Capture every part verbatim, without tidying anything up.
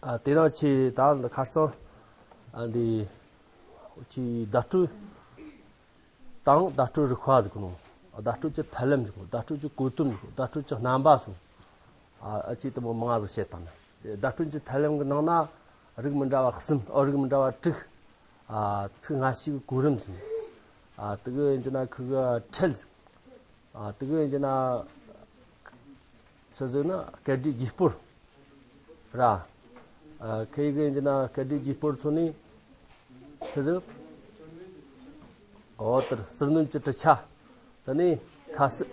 ཨ། དེ་རིང་ཁྱེད་ད་ཁ་སང་ཨ་འདི་ཁྱེད་བརྡ་སྤྲོད་དང་བརྡ་སྤྲོད་རིག་པ་ཟེར་གོ་ནོ། བརྡ་སྤྲོད་ཀྱི་ཐབས་ལམ་ཟེར་གོ། བརྡ་སྤྲོད་ཀྱི་གོ་དོན་ཟེར་གོ། བརྡ་སྤྲོད་ཀྱི་རྣམ་པ་ཟེར་གོ། ཨ་ཨ་ཅེ་དེ་མོ་མང་ང་ཟིག་བཤད་བཏང་ན། བརྡ་སྤྲོད་ཀྱི་ཐབས་ལམ་གྱི་ནང་ན་རིགས་མི་འདྲ་བ་གསུམ། ཨོ། རིགས་མི་འདྲ་བ་དྲུག་ཨ། ཚིག་སྔ་ཕྱི་གི་གོ་རིམ་ཟེར་གོ། ཨ། དེ་གི་ཡིན་གྱི་ན་ཁུ་གི་ཁྲིད། ཨ། དེ་གི་ཡིན་གྱི་ན་ཆི་ཟེར་ན་སྐད་སྒྲའི་དགོས་སྤོར་ར། ཨ། ཁེ་གི་ཡིན་གྱི་ན་སྐད་སྒྲའི་དགོས་སྤོར་ཚོ་ནི་ཆི་ཟེར། ཨོ་དེར་ཟུར་སྣོན་གྱི་གྲུབ་ཆ། དེ་ནི་ཁ་གསབ།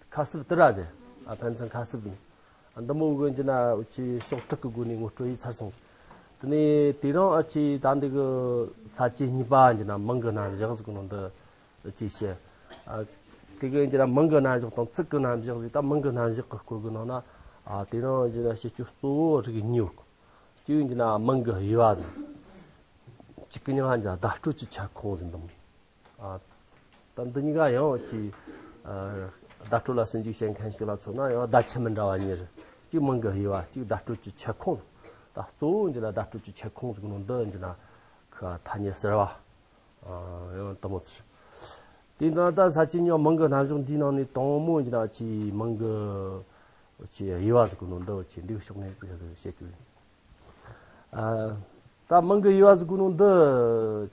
ཁ་གསབ་དེ་ར་ཟེར། ཨ། ཕན་ཚུན་ཁ་གསབ་ཡིན། འདི་མོ་གི་ཡིན་གྱི་ན་འུ་ཅི་ཕྱོགས་དྲུག་གི་སྒོ་ནས་ངོ་སྤྲོད་ཡིག་ཚར་སོང་། དེ་ནས་དེ་རིང་ཨ་ཅེ་ད་འདི་གི་ས་བཅད་གཉིས་པ་ཡིན་གྱི་ན་མིང་གི་རྣམ་གཞག་ཟེར་གོ་ནོ་འདི་ཅིག་བཤད། ཨ། དེ་གི་ཡིན་གྱི་ན་མིང་གི་རྣམ་གཞག་དང་ཚིག་གི་རྣམ་གཞག་ཟེར། ད་མིང་གི་རྣམ་གཞག་གི་སྐོར་གི་ནང་ན། ཨ། དེ་རིང་ཡིན་གྱི་ན་བཤད་རྒྱུ་གཙོ་བོ་རིགས་གཉིས་ཡོད་གི། གཅིག་ཡིན་གྱི་ན་མིང་གི་དབྱེ་བ་ཟེར། གཅིག་གི་མིང་ཡིན་གྱི་ན་བརྡ་སྤྲོད་ཀྱི་ཁྱབ་ཁོངས་ཟེར་འདུག། ཨ། ད་འདི་གཉིས་ཀ་ཡང་ཅིག། ཨ། བརྡ་སྤྲོད་ལ་ཞིབ་འཇུག་བྱེད་མཁན་ཞིག་ལ་མཚོན་ན་ཡང་བརྡ་ཆད་མི་འདྲ་བ་གཉིས་རེད། གཅིག་མིང་གི་དབྱེ་བ། གཅིག་བརྡ་སྤྲོད་ཀྱི་ཁྱབ་ཁོངས། ད་གཙོ་བོ་འདི་ལ་བརྡ་སྤྲོད་ཀྱི་ཁྱབ་ཁོངས་ཟེར་གོ་ནོ་འདི་འདི་ན་ཁ་ཐ་སྙད་ཟེར་བ། ཨ། ཡང་དེ་མོ་ཟེར། དེ་ནང་ད་ས་བཅད་གཉིས་མིང་གི་རྣམ་གཞག་འདིའི་ནང་ནས་དང་པོ་འདི་ན་ཅིག་མིང་གི་ཅིག་དབྱེ་བ་ཟེར་གོ་ནོ་འདི་ཅིག་འདི་གི་ཕྱོགས་ནས་ཅིག་བཤད་རྒྱུ་ཡིན། ཨ། ད་མིང་གི་དབྱེ་བ་ཟེར་གོ་ནོ་འདི་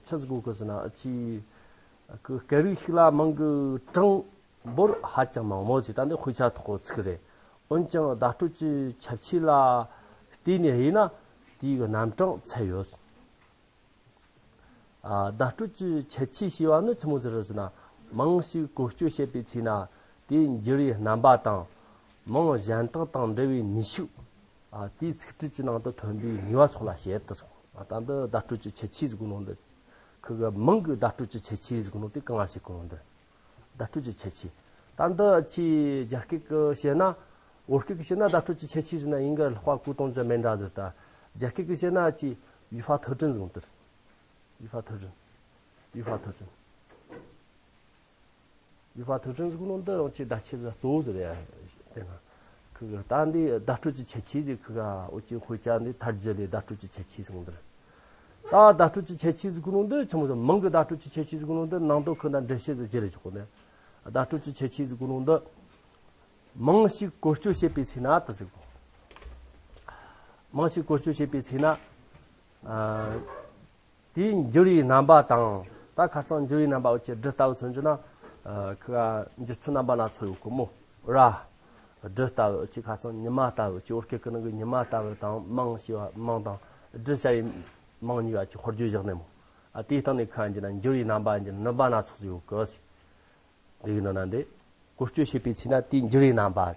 ཆི་ཟེར་གོ་གི་ཟེར་ན། ཨ་ཅེ། ཁུ་སྐད་རིགས་ཤིག་ལ་མིང་གི་གྲངས་འབོར་ཧ་ཅང་མང་མོ་ཟིག། ད་འདི་དཔེ་ཆ་ཐོག་གི་ཚིག་རེད། འོན་ཀྱང་བརྡ་སྤྲོད་ཀྱི་ཁྱད་ཆོས་ལ་བལྟས་ནས་དབྱེ་ན་དེའི་གི་རྣམ་གྲངས་ཚད་ཡོད། ཨ། བརྡ་སྤྲོད་ཀྱི་ཁྱད་ཆོས་ཞེས་པ་ནི་ཆི་མོ་ཟིག་རེད་ཟེར་ན། མིང་ཞིག་བཀོལ་སྤྱོད་བྱེད་པའི་ཚེ་ན་དེའི་འགྱུར་བའི་རྣམ་པ་དང་། མིང་གཞན་དག་དང་འབྲེལ་བའི་ནུས་ཤུགས། ཨ། དེའི་ཚིག་འབྲུ་གྱི་ནང་དུ་ཐོན་པའི་ནུས་པ་སོགས་ལ་བཤད་དུ་སོང་། ཨ། ད་འདི་བརྡ་སྤྲོད་ཀྱི་ཁྱད་ཆོས་ཟེར་གོ་ནོ་འདི། ཁུ་གི་མིང་གི་བརྡ་སྤྲོད་ཀྱི་ཁྱད་ཆོས་ཟེར་གོ་ནོ་དེ་གང་ང་བཤད་གོ་ནོ་འདི། བརྡ་སྤྲོད་ཀྱི་ཁྱད་ཆོས། ད་འདི་ཅིག་རྒྱ་སྐད་གི་བཤད་ན། བོད་སྐད་གི་བཤད་ན་བརྡ་སྤྲོད་ཀྱི་ཁྱད་ཆོས་ཟེར་ན་ཡིན་གི། ལྷག་པ་གོ་དོན་ཅིག་མེད་འདྲ་ཟེར། ད་རྒྱ་སྐད་གི་བཤད་ན་ཅིག 语法特征 ཟེར་གོ་ནོ་དེ་རེད། 语法特征། 语法特征། 语法特征 ཟེར་གོ་ནོ་འདི་རང་ཅིག་བརྡ་ཆད་ཟིག་གཙོ་བོ་ཟིག་རེད་ཡ། དེ་ན་ཁུ་གི་ད་འདི་བརྡ་སྤྲོད་ཀྱི་ཁྱད་ཆོས་ཟིག་ཁུ་ག་འུ་ཅི་དཔེ་ཆ་འདི་ཐ་སྙད་ལས་བརྡ་སྤྲོད་ཀྱི་ཁྱད་ཆོས་ཟེར་གོ་ནོ་འདི་རེད། ད་བརྡ་སྤྲོད་ཀྱི་ཁྱད་ཆོས་ཟེར་གོ་ནོ་འདི་ཆི་མོ་ཟིག། མིང་གི་བརྡ་སྤྲོད་ཀྱི་ཁྱད་ཆོས་ཟེར་གོ་ནོ་འདི་ནང་དོན་ཁུ་ན་འགྲེལ་བཤད་ཟིག་བརྒྱབ་ལས་ཆོག་གོ་ནི། བརྡ་སྤྲོད་ཀྱི་ཁྱད་ཆོས་ཟེར་གོ་ནོ་འདི། མིང་ཞིག་བཀོལ་སྤྱོད་བྱེད་པའི་ཚེ་ན་དེ་ཟེར་གོ། མིང་ཞིག་བཀོལ་སྤྱོད་བྱེད་པའི་ཚེ་ན། ཨ། དེའི་འགྱུར་བའི་རྣམ་པ་དང་། ད་ཁ་སང་འགྱུར་བའི་རྣམ་པ་འུ་ཅི་སྒྲ་ལྟ་བུ་མཚོན་རྒྱུ་ན། ཨ། ཁུ་ག་འགྱུར་ཚུལ་རྣམ་པ་སྣ་ཚོགས་ཡོད་གི་མོ་ར། སྒྲ་ལྟ་བུ་འུ་ཅི་ཁ་སང་ཉི་མ་ལྟ་བུ། འུ་ཅི་བོད་སྐད་ཀྱི་ནང་གི་ཉི་མ་ལྟ་བུ་དང་མིང་ཞེས་པ། མིང་དང་སྒྲ་བྱ་བའི་མིང་གཉིས་ཀ་ཅིག་ཧོར་བརྗོད་བཞག་ནས་མོ། ཨ། དེའི་སྟེང་ནས་ཁ་འགྱུར་ན་འགྱུར་བའི་རྣམ་པ་འགྱུར་ནུས་པ་སྣ་ཚོགས་སུ་ཡོད་གི་ཟེར། འདི་གི་ནང་ན་འདི། བཀོལ་སྤྱོད་བྱེད་པའི་ཚེ་ན་དེའི་འགྱུར་བའི་རྣམ་པ།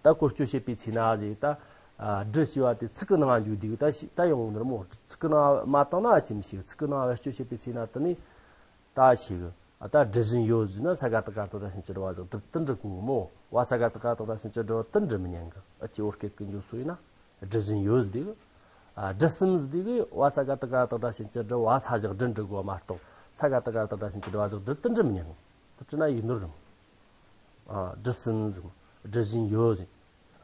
ད་བཀོལ་སྤྱོད་བྱེད་པའི་ཚེ་ན་ཟེར། ད་སྒྲ་ཞེས་པ་དེ་ཚིག་གི་ནང་འཇུག་དུས་ད་ཞིག་ད་ཡོང་ནི་རེད་མོ། ཚིག་གི་ནང་མ་བཏང་ན་ཅི་མི་ཤེས། ཚིག་གི་ནང་བེད་སྤྱོད་བྱེད་པའི་ཚེ་ན་དེ་ནི་ད་ཞིག་ད་སྒྲ་བཞིན་ཡོད་ཟེར་ན་ས་ག་བཏགས་སྒ་བཏགས་སྒྲ་ཞབས་ཀྱུ་སྒྲ་བ་ཞབས་ཀྱུ་སྒྲུ་དེ་འགྲིག་གོ་མོ། བ་ས་ག་བཏགས་སྒ་བཏགས་སྒྲ་ཞབས་ཀྱུ་སྒྲུ་བ་དེ་འགྲིག་མི་ཉན་གི། ཨ་ཅེ་བོད་སྐད་ཀྱི་འཇུག་སྲོལ་ཡིན་ན། སྒྲ་བཞིན་ཡོད་ཟེར་དུས། ཨ། སྒྲ་གསུམ་ཟེར་དུས་གི་བ་ས་ག་བཏགས་སྒ་བཏགས་སྒྲ་ཞབས་ཀྱུ་སྒྲུ་བ་ས་བཞག་སྒྲུ་འགྲིག་གོ་མ་གཏོགས་ས་ག་བཏགས་སྒ་བཏགས་སྒྲ་ཞབས་ཀྱུ་སྒྲ་བ་ཞབས་ཀྱུ་སྒྲུ་དེ་འགྲིག་མི་ཉན་གི། དེ་བྲིས་ན་ཡིག་ནོར་རེད། ཨ། སྒྲ་གསུམ་ཟེར། སྒྲ་བཞིན་ཡོད་ཟེར།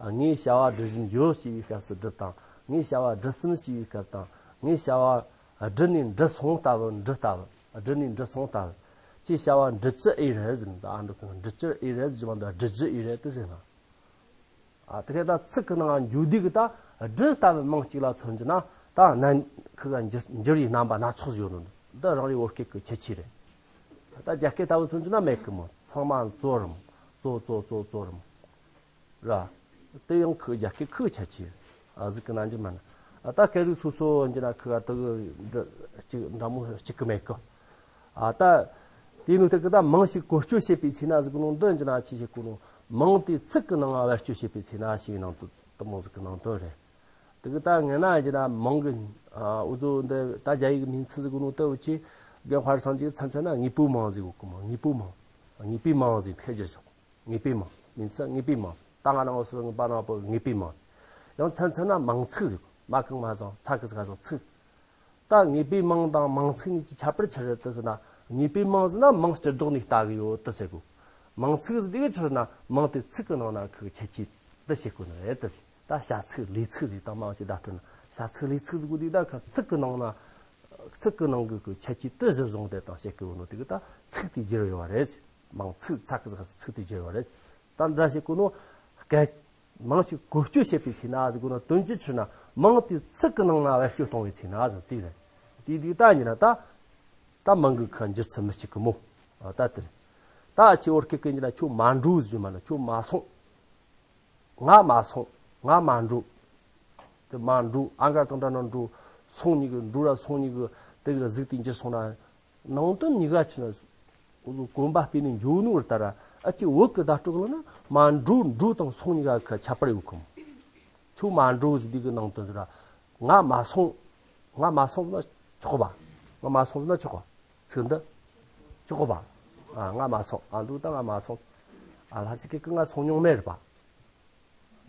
ཨ། ངའི་བྱ་བ་སྒྲ་བཞིན་ཡོད་ཞེས་པའི་སྐབས་སུ་སྒྲ་དང་། ངའི་བྱ་བ་སྒྲ་གསུམ་ཞེས་པའི་སྐབས་དང་། ངའི་བྱ་བ་སྒྲ་ནས་འགྲོ་སོང་ལྟ་བུ། འགྲོ་ལྟ་བུ། སྒྲ་ནས་འགྲོ་སོང་ལྟ་བུ། ཁྱེད་བྱ་བ་འགྲུབ་ཀྱི་ཨེ་རེད་ཟེར་ན། ད་ཨ་འགྲོ་གི་འགྲུབ་ཀྱི་ཨེ་རེད་ཟེར་བ་འདི་འགྲུབ་ཀྱི་ཨེ་རེད་དེ་ཟེར་ན། ཨ། དེ་ག་ད་ཚིག་གི་ནང་འཇུག་དུས་གི་ད་སྒྲ་ལྟ་བུའི་མིང་གཅིག་ལ་མཚོན་རྒྱུ་ན་ད་ནན་ཁུ་ག་འགྱུར་འགྱུར་བའི་རྣམ་པ་སྣ་ཚོགས་ཡོད་ནོ། འདི་རང་རེ་བོད་སྐད་ཀྱི་ཁྱད་ཆོས་རེད། ད་རྒྱ་སྐད་ལྟ་བུ་མཚོན་རྒྱུ་ན་མེད་གི་མོ། ཚང་མ་ཙོ་རེད་མོ། ཙོ་ཙོ་ཙོ་ཙོ་རེད་མོ། ར། དེ་ཡང་ཁུ་རྒྱ་སྐད་ཁུ་ཁྱད་ཆོས། ཨ། ཟིག་གི་ནང་འཇུག་མ་ན། ཨ། ད་སྐད་རིགས་སོ་སོ་འཇུག་ན་ཁུ་ག་དེ་གི་འདྲ་གཅིག་འདྲ་མོ་གཅིག་གི་མེད་གི། ཨ། ད་དེ་ནོ་དེ་གི་ད་མིང་ཞིག་བཀོལ་སྤྱོད་བྱེད་པའི་ཚེ་ན་ཟེར་གོ་ནོ་འདི་འཇུག་ན་ཅི་ཞིག་གོ་ནོ། མིང་དེ་ཚིག་གི་ནང་བེད་སྤྱོད་བྱེད་པའི་ཚེ་ན་ཞེས་པའི་ནང་དུ་དེ་མོ་ཟིག་གི་ནང་དོན་རེད། དེ་གི་ད་ངས་ན་འཇུག་ན་མིང་གི། ཨ། འུ་ཚོ་འདི་ད་རྒྱ་ཡིག་གི་མིང་ཚིག་ཟེར་གོ་ནོ་དེ་འུ་ཆོ་རྒན་དཔའ་རིས་སང་ཅིག་མཚན་མཚན་ན་དངོས་པོའི་མིང་ཟེར་གོ་གི་མོ། དངོས་པོའི་མིང་། དངོས་པོའི་མིང་ཟེར་ཕལ་ཆེར་ཞོག། དངོས་པོའི་མིང་། མིང་ཚིག་དངོས་པོའི་མིང་། ད་ང་རང་ཚོ་ངོ་མ་ནང་པོ་དངོས་པོའི་མིང་། ཡང་མཚན་མཚན་ན་མིང་ཚིག་ཟེར་གོ། མ་གང་མ་བཟང་ཚ་གི་ཚ་ག་བཟང་ཚིག། ད་དངོས་པོའི་མིང་དང་མིང་ཚིག་གཉིས་ཀྱི་ཁྱད་པར་ཆི་རེད་དེ་ཟེར་ན། དངོས་པོའི་མིང་ཟེར་ན་མིང་སྤྱིར་བཏོག་ནས་ལྟ་གི་ཡོད་དེ་ཟེར་གོ། མིང་ཚིག་ཟེར་དེ་གི་ཆི་རེད་ན་མིང་དེ་ཚིག་གི་ནང་ན་ཁུ་ཁྱད་ཆོས་དེ་བཤད་གོ་ནི་རེད་དེ་ཟེར། ད་བྱ་ཚིག་ལས་ཚིག་ཟིག་དང་མང་ཆེ་བརྡ་སྤྲོད་ན་བྱ་ཚིག་ལས་ཚིག་ཟིག་གོ་དུས་ད་ཁ་ཚིག་གི་ནང་ན་ཚིག་གི་ནང་གི་གི་ཁྱད་ཆོས་དེ་གཞིར་བཟུང་སྟེ་དང་བཤད་གི་ཡོད་ནོ་དེ་གི་ད་ཚིག་དེ་བསྒྱུར་ཡོད་པ་རེད། མང་ཚིག་ཚིག་གི་ཟིག་ཚིག་དེ་བསྒྱུར་ཡོད་པ་རེད། ད་འདྲ་བཤད་གོ་ནོ་སྐད། མང་ཞིག་བཀོལ་སྤྱོད་བྱེད་པའི་ཚེ་ན་ཟེར་གོ་ནོ་དོན་གྱི་ཕྱིར་ན་མང་དེ་ཚིག་གི་ནང་ན་བེད་སྤྱོད་གཏོང་བའི་ཚེ་ན་ཟེར་དེ་རེད། དེ་དུས་ད་ཡིན་ན་ད་ད་མང་གི་ཁ་འགྱུར་ཚུལ་མི་གཅིག་གི་མོ། ད་དེ་རེད། ད་ཁྱོད་བོད་སྐད་ཀྱི་ཡིན་ན་ཁྱོད་མ་འགྲོ་ཟེར་མ་ན་ཁྱོད་མ་སོང་། ང་མ་སོང་། ང་མ་འགྲོ། དེ་མ་འགྲོ་ཨ་འགའ་དང་འདྲ་ན་འགྲོ། སོང་གཉིས་ཀྱི་འགྲོ་ར་སོང་གཉིས་ཀྱི་དེ་གི་གཟུགས་དེ་འགྱུར་སོང་ན། ནང་དོན་གཉིས་ཀ་ཕྱིན་ན། འུ་ཚོ་གོམ་པ་སྤོས་ནས་འཇོག་ནོ་ལྟར་ཨ་ཅེ་བོད་ཀྱི་བརྡ་སྤྲོད་ལ་ན་མ་འགྲོ་འགྲོ་དང་སོང་གཉིས་ཀ་ཁ་ཁྱད་པར་ཡོད་གམ། ཁྱོད་མ་འགྲོ་ཟེར་དུས་ཀྱི་ནང་དོན་ཟེར་ར། ང་མ་སོང་། ང་མ་སོང་ཟེར་ན་ཆོག་གོ་བ། ང་མ་སོང་ཟེར་ན་ཆོག་གོ། ཚིག་འདི་ཆོག་གོ་བ། ཨ་ང་མ་སོང་། ཨ་འདུག་ད་ང་མ་སོང་། ཨ་ལྷ་ཅིག་གི་ང་སོང་མྱོང་མེད་རེད་པ།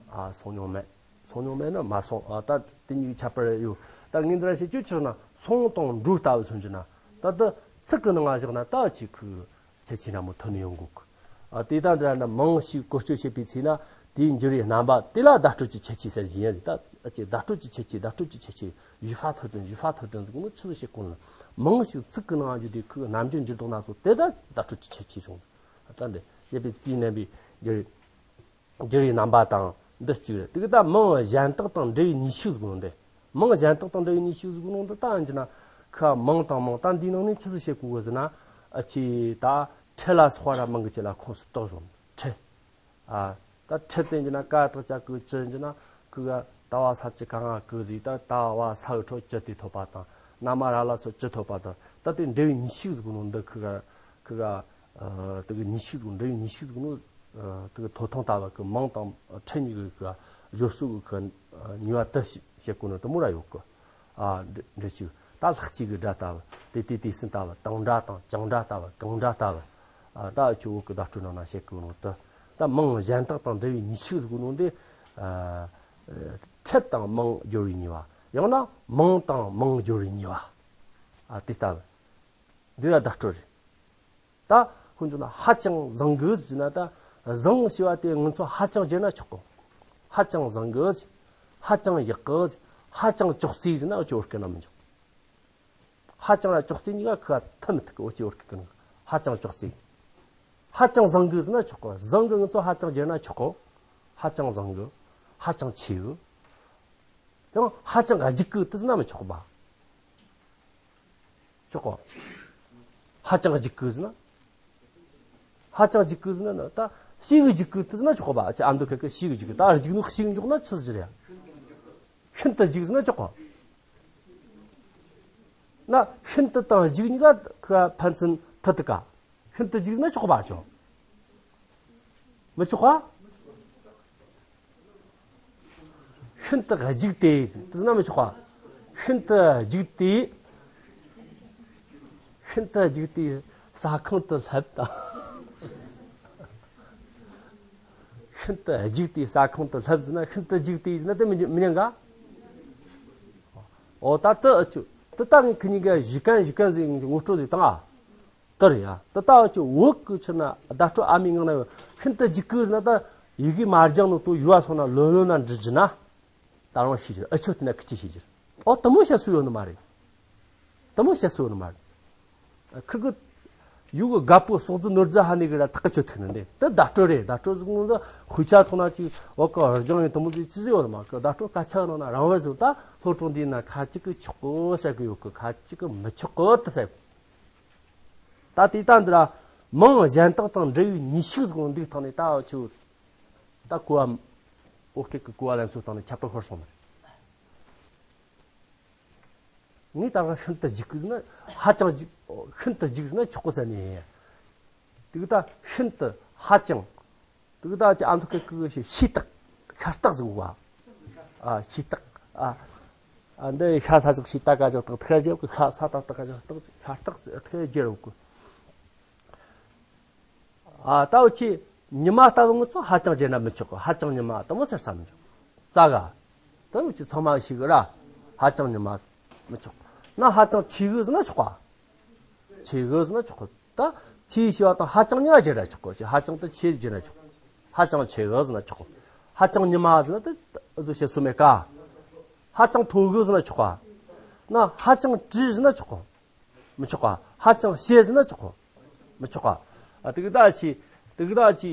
ཨ་སོང་མྱོང་མེད། སོང་མྱོང་མེད་ན་མ་སོང་། ཨ་ད་དེ་གཉིས་ཁྱད་པར་ཡོད། ད་ངས་འདི་ར་བཤད་རྒྱུ་ཆི་ཟེར་ན་སོང་དང་འགྲོ་ལྟ་བུ་སོང་རྒྱུ་ན་ད་ད་ཚིག་གི་ནང་ང་བཞག་ན་ད་ཅིག་གི་ཁྱད་ཆོས་འདྲ་མོ་ཐོན་ནས་ཡོང་གོ་གི། ཨ་དེ་ད་འདི་ར་ན་མང་ཞིག་བཀོལ་སྤྱོད་བྱེད་པའི་ཚེ་ན་དེའི་འགྱུར་བའི་རྣམ་པ་དེ་ལ་བརྡ་སྤྲོད་ཀྱི་ཁྱད་ཆོས་ཟེར་གྱི་ཡིན། ད་ཨ་ཅེ་བརྡ་སྤྲོད་ཀྱི་ཁྱད་ཆོས། བརྡ་སྤྲོད་ཀྱི་ཁྱད་ཆོས། 语法特征། 语法特征 ཟེར་གོ་ནོ་ཆི་ཟིག་བཤད་གོ་ན་མང་ཞིག་ཚིག་གི་ནང་ང་འགྱུར་དུས་ཁོའི་རྣམ་འགྱུར་འགྱུར་ལྡོག་སྣ་ཚོགས་དེ་ད་བརྡ་སྤྲོད་ཀྱི་ཁྱད་ཆོས་སོང་། ད་འདི་ཡོད་པའི་དུས་རྣམ་པའི་འགྱུར་བའི་འགྱུར་བའི་རྣམ་པ་དང་འདི་གཅིག་རེད། དེ་གི་ད་མང་གཞན་དག་དང་འབྲེལ་བའི་ནུས་ཤུགས་ཟེར་གོ་ནོ་འདི། མང་གཞན་དག་དང་འབྲེལ་བའི་ནུས་ཤུགས་ཟེར་གོ་ནོ་འདི་ད་ཡིན་གྱི་ན་ཁ་མང་དང་མང་ད་འདིའི་ནང་ནས་ཆི་ཟིག་བཤད་གོ་གི་ཟེར་ན། ཨ་ཆེ་ད་ཁྲི་ལ་སོགས་པ་ར་མང་གི་ཅི་ལ་ཁོངས་སུ་གཏོགས་སོང་། ཁྲི། ཨ་ད་ཁྲི་དེ་ཡིན་གྱི་ན་ཀ་དག་ཅ་གི་ཅི་ཡིན་གྱི་ན་ཁུ་ག་ད་བ་ས་ཅི་ག་ང་གི་ཟིག་ད་ད་བ་ས་འི་ཁྲོ་ཅི་དེ་ཐོབ་པ་དང་། ན་མ་ར་ལ་སོགས་ཅི་ཐོབ་པ་དང་། ད་དེ་འབྲེལ་བའི་ནུས་ཤུགས་ཟེར་གོ་ནོ་འདི་ཁུ་ག་ཁུ་ག་ཨ་དེ་གི་ནུས་ཤུགས་ཟེར་གོ། འབྲེལ་བའི་ནུས་ཤུགས་ཟེར་གོ་ནོ། ཨ་དེ་གི་ཐོ་ཐང་ལྟ་བུ་གི་མང་དང་ཁྲི་གཉིས་གི་གི་སྦྱོར་སྲོལ་གི་གི་ནུས་པ་དེ་བཤད་གོ་ནོ་དེ་མོ་ར་ཡོད་གི། ཨ་འདྲ་འདྲ་ཞིག་ད་ལྷག་བཅས་གི་སྒྲ་ལྟ་བུ་དེ་དེ་དེ་སྲིད་ལྟ་བུ་དང་སྒྲ་དང་ཀྱང་སྒྲ་ལྟ་བུ་གང་སྒྲ་ལྟ་བུ། ཨ་ད་ཁྱོད་བོད་གི་བརྡ་སྤྲོད་ནང་ན་བཤད་གོ་ནོ་དེ། ད་མང་གཞན་དག་དང་འབྲེལ་བའི་ནུས་ཤུགས་ཟེར་གོ་ནོ་འདི། ཨ་ཁྲི་དང་མང་སྦྱོར་བའི་ནུས་པ། ཡང་ན་མང་དང་མང་སྦྱོར་བའི་ནུས་པ། ཨ་དེ་ལྟ་བུ། འདི་ལ་བརྡ་སྤྲོད་རེད། ད་ཁོང་ཚོ་ན་ཧ་ཅང་བཟང་གི་ཟེར་ན། ད་བཟང་ཞེས་པ་དེ་ང་ཚོ་ཧ་ཅང་བརྗོད་ན་ཆོག་གོ། ཧ་ཅང་བཟང་གི། ཧ་ཅང་ཡག་གི། ཧ་ཅང་ཅོག་ཙེ་ཟེར་ན་འུ་ཅག་བོད་སྐད་ན་མི་འཇུག་ཧ་ཅང་ར་ཅོག་ཙེ་གཉིས་ཀ་ཁུ་ག་ཐུ་མི་ཐུག་གི། འུ་ཅག་བོད་སྐད་ཀྱི་ནང་ཧ་ཅང་ཅོག་ཙེ། ཧ་ཅང་བཟང་གི་ཟེར་ན་ཆོག་གོ། བཟང་གི་ང་ཚོ་ཧ་ཅང་བརྗོད་ན་ཆོག་གོ། ཧ་ཅང་བཟང་གི། ཧ་ཅང་ཆེ་གི། ཡང་ཧ་ཅང་ག་རྒྱུག་གི་དེ་ཟེར་ན་མི་ཆོག་གོ་བ། ཆོག་གོ། ཧ་ཅང་རྒྱུག་གི་ཟེར་ན། ཧ་ཅང་རྒྱུག་གི་ཟེར་ན་ད་ཞེ་གི་རྒྱུག་གི་དེ་ཟེར་ན་ཆོག་གོ་བ། ཨ་འདུག་གི་གི་ཞེ་གི་རྒྱུག་གི། ད་རྒྱུག་ནོ་ཞེ་གི་འཇོག་ན་ཆི་ཟིག་རེད། ཤིན་ཏུ་རྒྱུག་ཟེར་ན་ཆོག་གོ། ན་ཤིན་ཏུ་དང་རྒྱུག་གཉིས་ཀ་ཁུ་ག་ཕན་ཚུན་མཐུད་དུ་ག་ཤིན་ཏུ་རྒྱུག་ཟེར་ན་ཆོག་གོ་བ་ཆོག་མི་ཆོག་ག་ཤིན་ཏུ་རྒྱུག་སྟེ་དེ་ཟེར་ན་མི་ཆོག་ག་ཤིན་ཏུ་རྒྱུག་སྟེ། ཤིན་ཏུ་རྒྱུག་སྟེ་ཟ་ཁང་དུ་སླེབས་དང་། ཤིན་ཏུ་རྒྱུག་སྟེ་ཟ་ཁང་དུ་སླེབས་ཟེར་ན་ཤིན་ཏུ་རྒྱུག་སྟེ་ཟེར་ན་དེ་མི་མི་ཉན་ག་འོ་ད་དེ་ཨ་ཆུ་དེ་ད་ངས་ཁི་གཉིས་ཀ་གཞི་རྐང་གཞི་རྐང་ཟིག་ངོ་སྤྲོད་ཟིག་བཏང་ཨ། དེ་རེད་ཡ། དེ་ད་ཨ་ཆུ་བོད་ཀྱི་ཆི་ན་བརྡ་སྤྲོད་ཨ་མའི་ངག་ན་ཡོད། ཤིན་ཏུ་རྒྱུག་གི་ཟེར་ན་ད་ཡི་གེ་མ་སྦྱངས་ནོ་དོ་ཡུལ་བ་སོང་ན་ལོན་ལོན་ན་འབྲི་རྒྱུ་ན། ད་རང་ཤེས་རྒྱུ་ཨ་ཆུ་དེ་ན་ཁི་ཆི་ཤེས་རྒྱུ། ཨོ་དེ་མོ་བཤད་སྲོལ་ཡོད་ནི་མ་རེད། དེ་མོ་བཤད་སྲོལ་ནི་མ་རེད། ཁི་གི་ཡུ་གི་རྒད་པོ་ཟོག་རྫི་ནོར་རྫི་ཧ་ནི་གི་ར་ཐག་གི་ཆོད་ཐུག་ནི་འདི་དེ་བརྡ་སྤྲོད་རེད། བརྡ་སྤྲོད་ཟིག་ནི་འདི་དཔེ་ཆ་ཐོག་ན་ཅིག་འོ་ཀ་རྒྱང་ཡིན་དེ་མོ་ཟིག་ཅི་ཟིག་ཡོད་མ་གི། བརྡ་སྤྲོད་སྐད་ཆ་ནང་ན་རང་བས་ཟིག་ད་སློབ་གྲོགས་འདིའི་ན་ཁ་ཅིག་གི་ཆོག་གི་ཟེར་གི་ཡོད་གི། ཁ་ཅིག་གི་མི་ཆོག་གི་དེ་ཟེར་གི། ད་དེ་ད་འདི་ར་མང་གཞན་དག་དང་འབྲེལ་བའི་ནུས་ཤུགས་ཟིག་འདུག་སྟེང་ནས་ད་ཆུ་ད་གོ་བ་ཨོ་སྐད་གི་གོ་བ་ལེན་ཚུལ་སྟེང་ནས་ཁྱད་པར་ཤོར་སོང་ནི་རེད། ངས་ད་ག་ཤིན་ཏུ་རྒྱུག་གི་ཟེར་ན་ཧ་ཅང་རྒྱུག་ཤིན་ཏུ་རྒྱུག་ཟེར་ན་ཆོག་གི་ཟེར་ནས། དེ་གི་ད་ཤིན་ཏུ་ཧ་ཅང་། དེ་གི་ད་ཅི་ཨ་མདོ་སྐད་ཀྱི་ཤེས་རྟགས་ཤ་རྟགས་ཟེར་བ། ཨ་ཤེས་རྟགས། ཨ་ཨ་འདི་ཤ་ས་ཅིག་ཤེས་ཏ་ཀ་ཅིག་རྟགས་ཐ་ཀ་ཅིག་གི་ཤ་ས་ཏ་ཏ་ཀ་ཅིག་རྟགས་ཤ་རྟགས་ཐ་ཀ་རྒྱལ་བ་གི། ཨ་ད་འུ་ཆི་ཉི་མ་ལྟ་བུ་ང་ཚོ་ཧ་ཅང་བརྗོད་ན་མི་ཆོག་གི། ཧ་ཅང་ཉི་མ་དེ་མོ་ཟེར་ས་མི་ཆོག་རྩ་ག་ད་འུ་ཆི་ཚང་མ་ཤེས་གི་ར། ཧ་ཅང་ཉི་མ་མི་ཆོག་ན་ཧ་ཅང་ཆེ་གི་ཟེར་ན་ཆོག་ག་ཆེ་གི་ཟེར་ན་ཆོག་གི། ད་ཆེ་ཞེས་པ་དང་ཧ་ཅང་ཉི་མ་བརྗོད་ན་ཆོག་གི། ཧ་ཅང་ད་ཆེ་བརྗོད་ན་ཆོག་ཧ་ཅང་ཆེ་གི་ཟེར་ན་ཆོག་གི། ཧ་ཅང་ཉི་མ་ཟེར་ན་ད། བཟོ་བྱེད་སྲོལ་མེད་ཀ། ཧ་ཅང་མཐོ་གི་ཟེར་ན་ཆོག་ག། ན་ཧ་ཅང་བྲི་ཟེར་ན་ཆོག་ག། མི་ཆོག་ག། ཧ་ཅང་ཞེ་ཟེར་ན་ཆོག་ག། མི་ཆོག་ག། ཨ་དེ་གི་ད་ཅི། དེ་གི་ད་ཅི།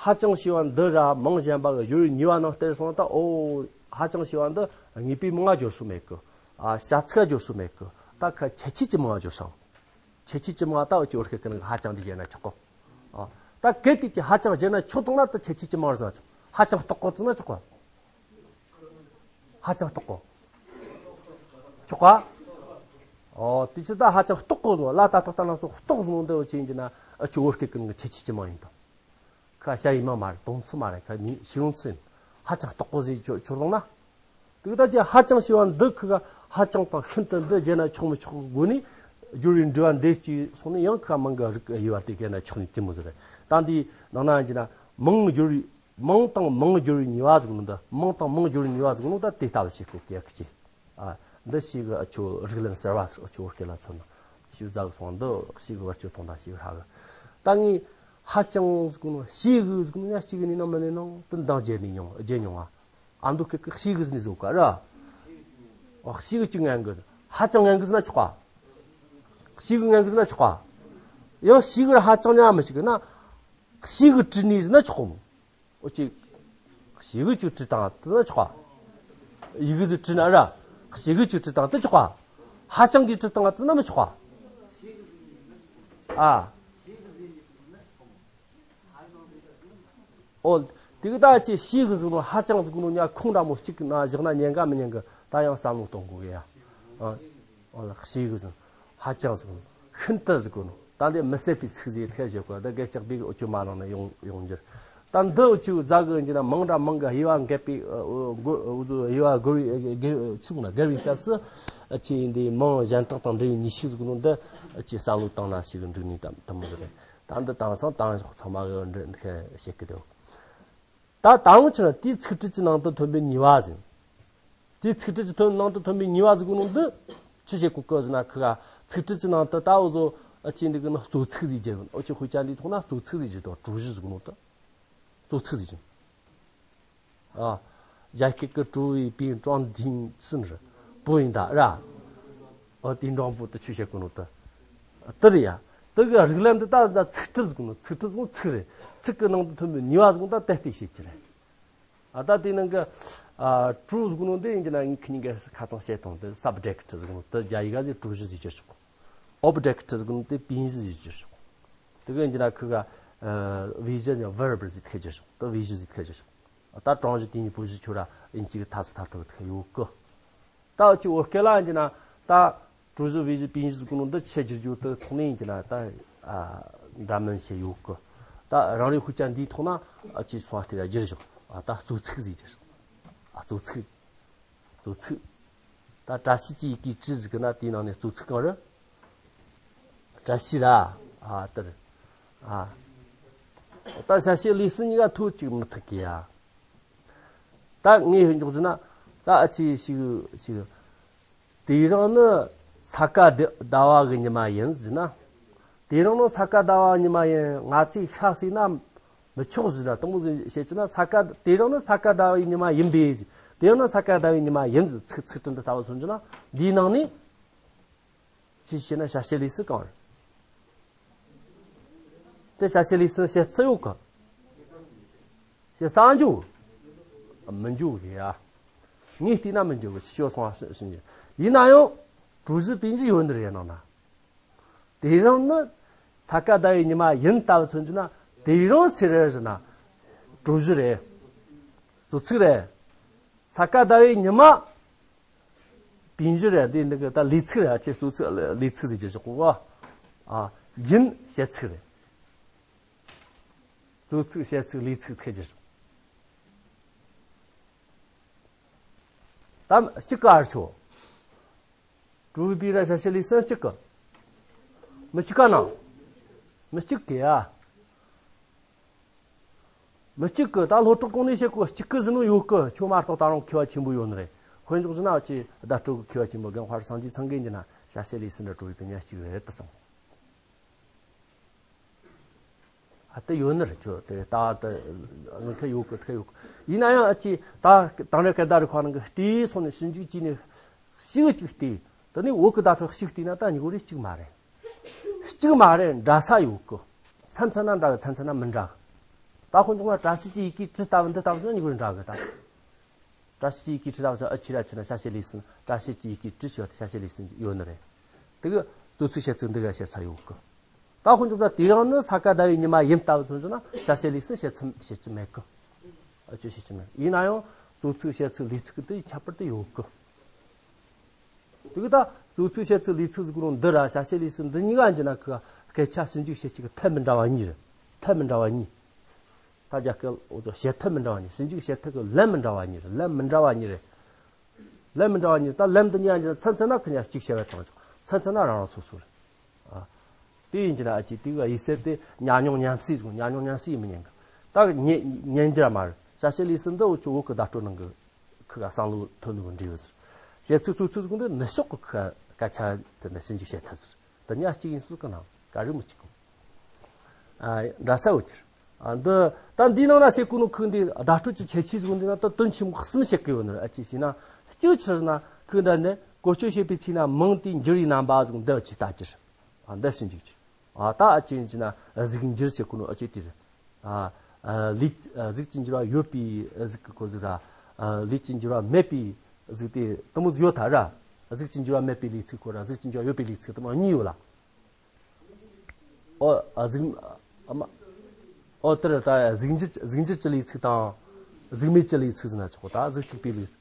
ཧ་ཅང་ཞེས་པ་འདི་ར་མིང་གཞན་པ་གི་སྦྱོར་བའི་ནུས་པ་ནང་སྟེར་སོང་ད། ཨོ། ཧ་ཅང་ཞེས་པ་འདི་ངེས་པའི་མིང་ང་སྦྱོར་སྲོལ་མེད་གི། ཨ་བྱ་ཚིག་སྦྱོར་སྲོལ་མེད་གི། ད་ཁ་ཁྱད་ཆོས་ཀྱི་མིང་ང་སྦྱོར་སོང་། ཁྱད་ཆོས་ཀྱི་མིང་ང་ད་འུ་ཅག་བོད་སྐད་ཀྱི་ནང་གི་ཧ་ཅང་འདི་བྱས་ན་ཆོག་གོ། ཨ། ད་གལ་ཏེ་ཀྱི་ཧ་ཅང་བྱས་ན་ཆོག་དང་ན་ད་ཁྱད་ཆོས་ཀྱི་མིང་ང་ཟེར་ན་ཆོག་ཧ་ཅང་སྟག་གོ་ཟེར་ན་ཆོག་གོ། ཧ་ཅང་སྟག་གོ། ཆོག་ག། ཨོ། དེ་ཕྱིར་ད་ཧ་ཅང་སྟག་གོ་ཟེར་ལ་ད་ཏག་ཏག་ན་སོ་སྟག་ཟེར་ནོ་འདི་འུ་ཅག་ཡིན་གྱི་ན་འུ་ཅག་བོད་སྐད་ཀྱི་ནང་གི་ཁྱད་ཆོས་ཀྱི་མིང་ཡིན་ད། ཁ་བྱ་ཡི་མིང་མ་རེད། སྡོམ་ཚིག་མ་རེད། ཁ་མིང་ཞིག་ཡོང་ཚིག་ཡིན། ཧ་ཅང་སྟག་གོ་ཟེར་ཆོག་ཆོག་ལོང་ན། དེ་ད་ཅི་ཧ་ཅང་ཞེས་པ་འདི་ཁུ་ག་ཧ་ཅང་དང་ཤིན་ཏུ་འདི་བརྗོད་ན་ཆོག་མི་ཆོག་སྒོ་ནས་སྦྱོར་བའི་འབྲེལ་བ་འདི་གཅིག་སོང་ནས་ཡང་ཁུ་ག་མིང་གི་རིགས་དབྱེ་བ་དེ་བརྒལ་ན་ཆོག་ནི་དེ་མོ་ཟེར་རེད། ད་འདི་ནང་ན་ཡིན་གྱི་ན་མིང་སྦྱོར་བའི་མིང་དང་མིང་སྦྱོར་བའི་ནུས་པ་ཟེར་གི་ནོ་འདི། མིང་དང་མིང་སྦྱོར་བའི་ནུས་པ་ཟེར་གི་ནོ་ད་དེ་ལྟ་བུ་ཞིག་གོ་གེ་ཡག་གི་ཅི། ཨ། འདི་ཞིག་གི་འུ་ཆོ་རིགས་ལམ་གསར་བ་ཟེར་འུ་ཆོ་བོད་སྐད་ལ་མཚོན་ན་ཞིག་ཟ་གི་སོང་། འདི་ཞིག་གི་བར་གཅོད་གཏོང་དང་ཞིག་ཧྲ་གི། ད་ངས་ཧ་ཅང་ཟེར་གི་ནོ་ཞེ་གི་ཟེར་གི་ནོ་ཡ་ཞེ་གི་ནི་ནང་མི་ནི་ནང་དུ་འདང་བརྗེད་ནི་མྱོང་བརྗེད་མྱོང་ང་། ཨ་མདོ་སྐད་ཀྱི་ཞེ་གི་ཟེར་ནི་བཟོ་ག་ར། ཨོ་ཞེ་གི་ཅིག་ངན་གི། ཧ་ཅང་ངན་གི་ཟེར་ན་ཆོག་ག། ཞེ་གི་ངན་གི་ཟེར་ན་ཆོག་ག། ཡང་ཞེ་གི་ར་ཧ་ཅང་ཉག་མི་ཞིག་གི་ན། ཞེ་གི་བྲིས་ནི་ཟེར་ན་ཆོག་གོ། འོ་ཅིག་ཞེ་གི་ཅིག་བྲིས་བཏང་དེ་ན་ཆོག་ག། ཡི་གེ་ཟིག་བྲིས་ན་ར། ཞེ་གི་ཅིག་བྲིས་བཏང་དེ་ཆོག་ག། ཧ་ཅང་གི་བྲིས་བཏང་དེ་ན་མི་ཆོག་ག། ཨ། ཨོ། དེ་གི་ད་ཅི་ཞེ་གི་ཟེར་ནོ་ཧ་ཅང་ཟེར་གི་ནོ་ཉག་ཁུངས་འདྲ་མོ་གཅིག་གི་ནང་བཞག་ན་ཉན་ག་མི་ཉན་གི། ད་ཡང་བསམ་བློ་གཏོང་དགོས་གི་ཡ། ཨ། ཨོ་ལགས་ཞེ་གི་ཟེར་ནོ་ཧ་ཅང་ཟེར་གི་ནོ་ཤིན་ཏུ་ཟེར་གི་ནོ་ད་འདི་མི་བསད་པའི་ཚིག་ཟེར་ཐལ་བྱེད་གོ། ད་དགེ་ལྕག་པའི་འུ་ཆོ་མ་ནང་ན་ཡོང་ཡོང་འགྱུར། ད་འདི་འུ་ཆོ་རྫ་གི་ཡིན་གྱི་ན་མིང་འདྲ་མིང་གི་དབྱེ་བ་འགེབས་པའི་འུ་ཚོ་དབྱེ་བ་བགོ་བའི་གེ་ཚུགས་ན་བརྒལ་བའི་སྐབས་སུ་ཨ་ཅི་འདི་མིང་གཞན་དག་དང་འབྲེལ་བའི་ཉིད་ཞིག་ཟེར་གི་ནོ་འདི་ཨ་ཅི་བསམ་བློ་བཏང་ན་ཞིག་འགྲིག་ནི་དམ་དམ་མོ་ཟེར་རེད། ད་འདི་དེང་སང་དེང་ཞོག་ཚང་མ་གི་འདི་འདི་བཤད་གི་འདུག་ད་དང་ཕྱིར་དེའི་ཚིག་འབྲུ་གྱི་ནང་དུ་ཐོན་པའི་ནུས་པ་ཟེར། དེའི་ཚིག་འབྲུ་གྱི་ཐོན་ནང་དུ་ཐོན་པའི་ནུས་པ་ཟེར་གོ་ནོ་འདི་ཅི་བྱེད་གོ་གི་ཟེར་ན། ཁི་ག་ཚིག་འབྲུ་གྱི་ནང་དུ་ད་འུ་ཚོ་ཨ་ཅི་འདི་གི་ནི་གཙོ་ཚིག་ཟེར་གྱི་རེད། འུ་ཅི་དཔེ་ཆ་འདིའི་ཐོག་ན་གཙོ་ཚིག་ཟེར་གྱི་འདུག་གྲུ་བཞི་ཟེར་གོ་ནོ་ད་གཙོ་ཚིག་ཟེར་གྱི། ཨ། རྒྱ་སྐད་ཀྱི་གྲུ་བའི་པིན་ཀྲང་དིང་ཙིན་རེད། པོ་ཡིན་ད་ར། ཨོ་དིང་ཀྲང་པོ་དུ་ཆུ་བཤད་གོ་ནོ་ད། དེ་རེད་ཡ། དེ་གི་རིགས་ལམ་འདི་ད་ད་ཚིག་གྲུབ་ཟེར་གོ་ནོ། ཚིག་གྲུབ་ཟེར་གོ་ཚིག་རེད། ཚིག་གི་ནང་དུ་ཐོན་པའི་ནུས་པ་ཟེར་གོ་ད་དེ་ལྟའི་བཤད་ཀྱི་རེད། ཨ་ད་དེ་ནང་གི་ཨ་གྲུ་ཟེར་གོ་ནོ་འདི་ཡིན་གྱི་ན་ངས་ཁི་གཉིས་ཀ་ཁ་ཚང་བཤད་དང་དེ་སབ་ཇེག་ཊི་ཟེར་གོ་ནོ་དེ་རྒྱ་ཡིག་ག་ཟེར་གྲུ་བཞི་ཟེར་གྱི་ཆོག་ཨོབ་ཇེག་ཊི་ཟེར་གོ་ནོ་དེ་པིན་གཞི་ཟེར་གྱི་ཆོག་དེ་གི་ཡིན་གྱི་ན་ཁི་ག་ཨ་བི་ཞི་ཡང་ཝར་བི་ཟེར་ཐལ་གྱི་ཆོག་དེ་བི་ཞི་ཟེར་ཐལ་གྱི་ཆོག་ད་གྲངས་གཞི་དེ་གཉིས་པོ་གཞི་ཆོ་ར་ཡིན་གཅིག་ཐ་སུ་ཐ་ཐོ་ཐ་ཡོད་གི། ད་ཅི་འོ་སྐད་ལ་ཡིན་གྱི་ན་ད་གྲུ་བཞི་བི་བཞི་པིན་བཞི་ཟེར་གོ་ནོ་འདི་ཆེ་བསྒྱུར་རྒྱུ་དེ་ཐོག་ནས་ཡིན་གྱི་ན་ད་ཨ་འདྲ་མིན་ཆེ་ཡོད་གི། ད་རང་རེའི་ཤུགས་ཀྱང་འདིའི་ཐོག་ན་ཨ་ཅི་སོང་བ་དེ་ལ་བསྒྱུར་བཞག་ཨ་ད་གཙོ་ཚིག་ཟེར་གྱི་ཨ་གཙོ་ཚིག་གཙོ་ཚིག་ད་བཀྲ་ཤིས་ཀྱི་ཡི་གེ་བྲིས་ཟེར་གི་ན་དེའི་ནང་ནས་གཙོ་ཚིག་གང་རེད། བཀྲ་ཤིས་ར། ཨ་དེར། ཨ། ད་བྱ་བྱེད་ལས་གསུམ་གཉིས་ཀ་ཐོ་གཅིག་མི་ཐུག་གི་ཡ། ད་ངས་ཧུན་འཇོག་ཟེར་ན། ད་ཨ་ཅེ་ཞིག་ཞིག་དེ་རིང་ནི་ས་ག་ཟླ་བ་གི་ཉི་མ་ཡིན་ཟེར་ན། དེ་རིང་ནི་ས་ག་ཟླ་བ་ཉི་མ་ཡིན། ང་ཚོས་ཤ་ཟོས་ན་མི་ཆོག་ཟེར་ན། དང་པོ་ཟིག་བཤད་ཀྱི་ན་ས་ག་དེ་རིང་ནི་ས་ག་ཟླ་བའི་ཉི་མ་ཡིན་པས་ཟེར། དེ་རིང་ནི་ས་ག་ཟླ་བའི་ཉི་མ་ཡིན་ཟེར། ཚིག་ཚིག་དོན་འདི་ལྟ་བུ་མཚོན་གྱི་ན་འདིའི་ནང་ནས། ཅི་བྱས་ན་བྱ་བྱེད་ལས་གསུམ་གང་རེད། དེ་བྱ་བྱེད་ལས་གསུམ་བྱེད་ཚུལ་ཡོད་གི། བྱེད་ས་འཇུག་མི་འཇུག་གི་ཡ། ངས་བལྟས་ན་མི་འཇུག་གི། ཤོད་སོང་བ་ཤི་ཤི་འཇུག་ཡིན་ན་ཡང་གྲུ་བཞི་པིན་བཞི་ཡོད་འདིར་ཡིན་ནང་ན། དེ་རིང་ནི་ས་ག་ཟླ་བའི་ཉི་མ་ཡིན་ལྟ་བུ་མཚོན་གྱི་ན་དེ་རིང་ཟེར་རེད་ཟེར་ན་གྲུ་བཞི་རེད། གཙོ་ཚིག་རེད། ས་ག་ཟླ་བའི་ཉི་མ། པིན་བཞི་རེད། འདི་འདི་གི་ད་ལས་ཚིག་རེད། ཨ་ཅེ་གཙོ་ཚིག་ལས་ཚིག་ཟེར་གྱི་ཆོག་གོ། ཨ་ཡིན་བྱེད་ཚིག་རེད། གཙོ་ཚིག་བྱེད་ཚིག་ལས་ཚིག་ཐེ་གྱི་ཆོག་ད་གཅིག་ག་ཨར་ཆོ། གྲུ་བཞི་པིན་ར་བྱ་བྱེད་ལས་གསུམ་གཅིག་གི། མི་གཅིག་ག་ན། མི་གཅིག་གི་ཡ། མི་གཅིག་གི། ད་སློབ་གྲོགས་གོང་ནས་བཤད་གོ། གཅིག་གི་ཟེར་ནོ་ཡོད་གི། ཁྱོད་མ་གཏོགས་ད་རུང་མཁས་པ་ཆེན་པོ་ཡོད་ནི་རེད། དཔེ་འཇོག་ཟེར་ན་ཅི་བརྡ་སྤྲོད་གི་མཁས་པ་ཆེན་པོ་རྒན་དཔལ་སངས་རྒྱས་ཚང་གིས་ཡིན་གྱི་ན་བྱ་བྱེད་ལས་གསུམ་ར་གྲུ་བཞི་པིན་ཉག་གཅིག་རེད་དུ་སོང་། ཨ་དེ་ཡོད་ནི་རེད། ཁྱོད་དེ་ད་དེ་ཁ་ཡོད་གི་ཁ་ཡོད་གི། ཡིན་ན་ཡང་ཨ་ཅེ་ད་དེང་རབས་སྐད་བརྡ་རིག་པ་ནང་གི་ལྟོས་སོང་ནས་ཞིབ་འཇུག་བྱས་ནས་ཞིབ་ཅིག་ལྟོས། དེ་ནས་བོད་གི་བརྡ་སྤྲོད་ཞིབ་ལྟོས་ན་ད་གཉིས་ཀ་རེ་གཅིག་མ་རེད། གཅིག་མ་རེད། འདྲ་ས་ཡོད་གི། མཚམས་མཚམས་ན་འདྲ་གི། མཚམས་མཚམས་ན་མི་འདྲ་གི། ད་དཔེ་འཇོག་ན་བཀྲ་ཤིས་ཀྱི་ཡི་གེ་བྲིས་ལྟ་བུ་འདི་ལྟ་བུ་ན་གཉིས་ཀ་རེ་འདྲ་གི། ད་བཀྲ་ཤིས་ཀྱི་ཡི་གེ་བྲིས་ལྟ་བུ་ཟེར་ཨ་ཅེ་ར་ཅེ་ན་བྱ་བྱེད་ལས་ཟིན། བཀྲ་ཤིས་ཀྱི་ཡི་གེ་བྲིས་ཞེས་པ་དེ་བྱ་བྱེད་ལས་ཟིན་ཡོད་ནི་རེད། དེ་གི་གཙོ་ཚིག་བཤད་ཚིག་འདི་ག་བཤད་ས་ཡོད་གི། ད་དཔེ་འཇོག་ན་དེ་རིང་ནི་ས་ག་ཟླ་བའི་ཉི་མ་ཡིན་ལྟ་བུ་ཚོ་འཇོག་ན་བྱ་བྱེད་ལས་ཟིན་བཤད་ཚིག་བཤད་ཀྱི་མེད་གི། ཨ་ཅེ་བཤད་ཀྱི་མེད། ཡིན་ན་ཡང་གཙོ་ཚིག་བཤད་ཚིག་ལས་ཚིག་གི་དེ་ཁྱད་པར་དེ་ཡོད་གི། དེ་གི་ད་གཙོ་ཚིག་བཤད་ཚིག་ལས་ཚིག་ཟེར་གོ་ནོ་འདི་ར་བྱ་བྱེད་ལས་ཟིན་འདི་གཉིས་ཀ་འཇོག་ན་ཁི་སྐད་ཆ་ཞིབ་འཇུག་བྱེད་ཚིག་གི་ཐད་མི་འདྲ་བ་གཉིས་རེད། ཐད་མི་འདྲ་བ་གཉིས། ད་རྒྱ་སྐད་འོ་ཚོ་བཤད་ཐབས་མི་འདྲ་བ་གཉིས། ཞིབ་འཇུག་བྱེད་ཐབས་ཀྱི་ལན་མི་འདྲ་བ་གཉིས་རེད། ལན་མི་འདྲ་བ་གཉིས་རེད། ལན་མི་འདྲ་བ་གཉིས། ད་ལན་འདི་གཉིས་ཀྱི་མཚམས་མཚམས་ན་ཁི་གཉིས་གཅིག་བྱས་པ་དང་མཚམས་མཚམས་ན་རང་རང་སོ་སོ་རེད། ཨ། དེ་ཡིན་གྱི་ན་ཨ་ཅེ་དེ་གི་དབྱེ་གསལ་དེ་ཉམས་མྱོང་ཉམས་སྲིད་ཟེར། ཉམས་མྱོང་ཉམས་སྲིད་ཡིན་མི་ཉན་གི། ད་ཉན་ཉན་རྒྱུ་ར་མ་རེད། བྱ་བྱེད་ལས་ཟིན་འདི་འུ་ཅོ་བོད་གི་བརྡ་སྤྲོད་ནང་གི་ཁི་ག་བསམ་བློ་ཐོན་ནི་གི་འབྲས་བུ་ཟེར། བཤད་ཚིག་གཙོ་ཚིག་ཟེར་གོ་འདི་ནུབ་ཕྱོགས་གི་ཁི་ག་སྐད་ཆ་དེ་འདྲ་ཞིབ་འཇུག་བྱེད་ཐབས་ཟེར། འདི་གཉིས་གཅིག་ཡིན་ཟེར་གི་ན་ག་རེ་མི་གཅིག་གོ། ཨ། འདྲ་ས་འུ་ཅིར། ཨ། འདི་ད་འདིའི་ནང་ན་བཤད་གོ་ནོ་ཁུ་འདི་བརྡ་སྤྲོད་ཀྱི་ཁྱད་ཆོས་ཟེར་གོ་འདི་ན་ད་དོན་ཆེན་པོ་གསུམ་བཤད་གི་ཡོད་ནི་རེད། ཨ་ཅེ་ཟེར་ན་གཅིག་ཆི་ཟེར་ན་ཁུ་འདྲ་ནི་བཀོལ་སྤྱོད་བྱེད་པའི་ཚིག་ན་མིང་དེའི་འགྱུར་བའི་རྣམ་པ་ཟེར་གོ་འདི་འུ་ཅིར་ལྟ་རྒྱུ་རེད། ཨ། འདི་ཞིབ་འཇུག་རྒྱུ། ཨ། ད་ཨ་ཅེ་ཡིན་གྱི་ན་གཟུགས་འགྱུར་བྱེད་གོ་ནོ་ཨ་ཅེ་དེ་རེད། ཨ། ཨ། ལུས་ཨ། གཟུགས་ཀྱི་འགྱུར་བ་ཡོད་པའི་གཟུགས་ཀྱི་སྐོར་ཟིག་ར། ཨ། ལུས་ཀྱི་འགྱུར་བ་མེད་པའི་གཟུགས་དེ་དེ་མོ་ཟིག་ཡོད་ད་ར། གཟུགས་ཀྱི་འགྱུར་བ་མེད་པའི་ལུས་ཚིག་ཁོ་ར་གཟུགས་ཀྱི་འགྱུར་བ་ཡོད་པའི་ལུས་ཚིག་དེ་མོ་གཉིས་ཡོད་ལ། ཨོ། ཨ། གཟུགས། ཨ་མ། ཨོ་དེ་ར་ད་གཟུགས་འགྱུར་གཟུགས་འགྱུར་གྱི་ལུས་ཚིག་དང་། གཟུགས་མེད་ཀྱི་ལུས་ཚིག་ཟེར་ན་ཆོག་གོ། ད་གཟུགས་གཅིག་པའི་ལུས།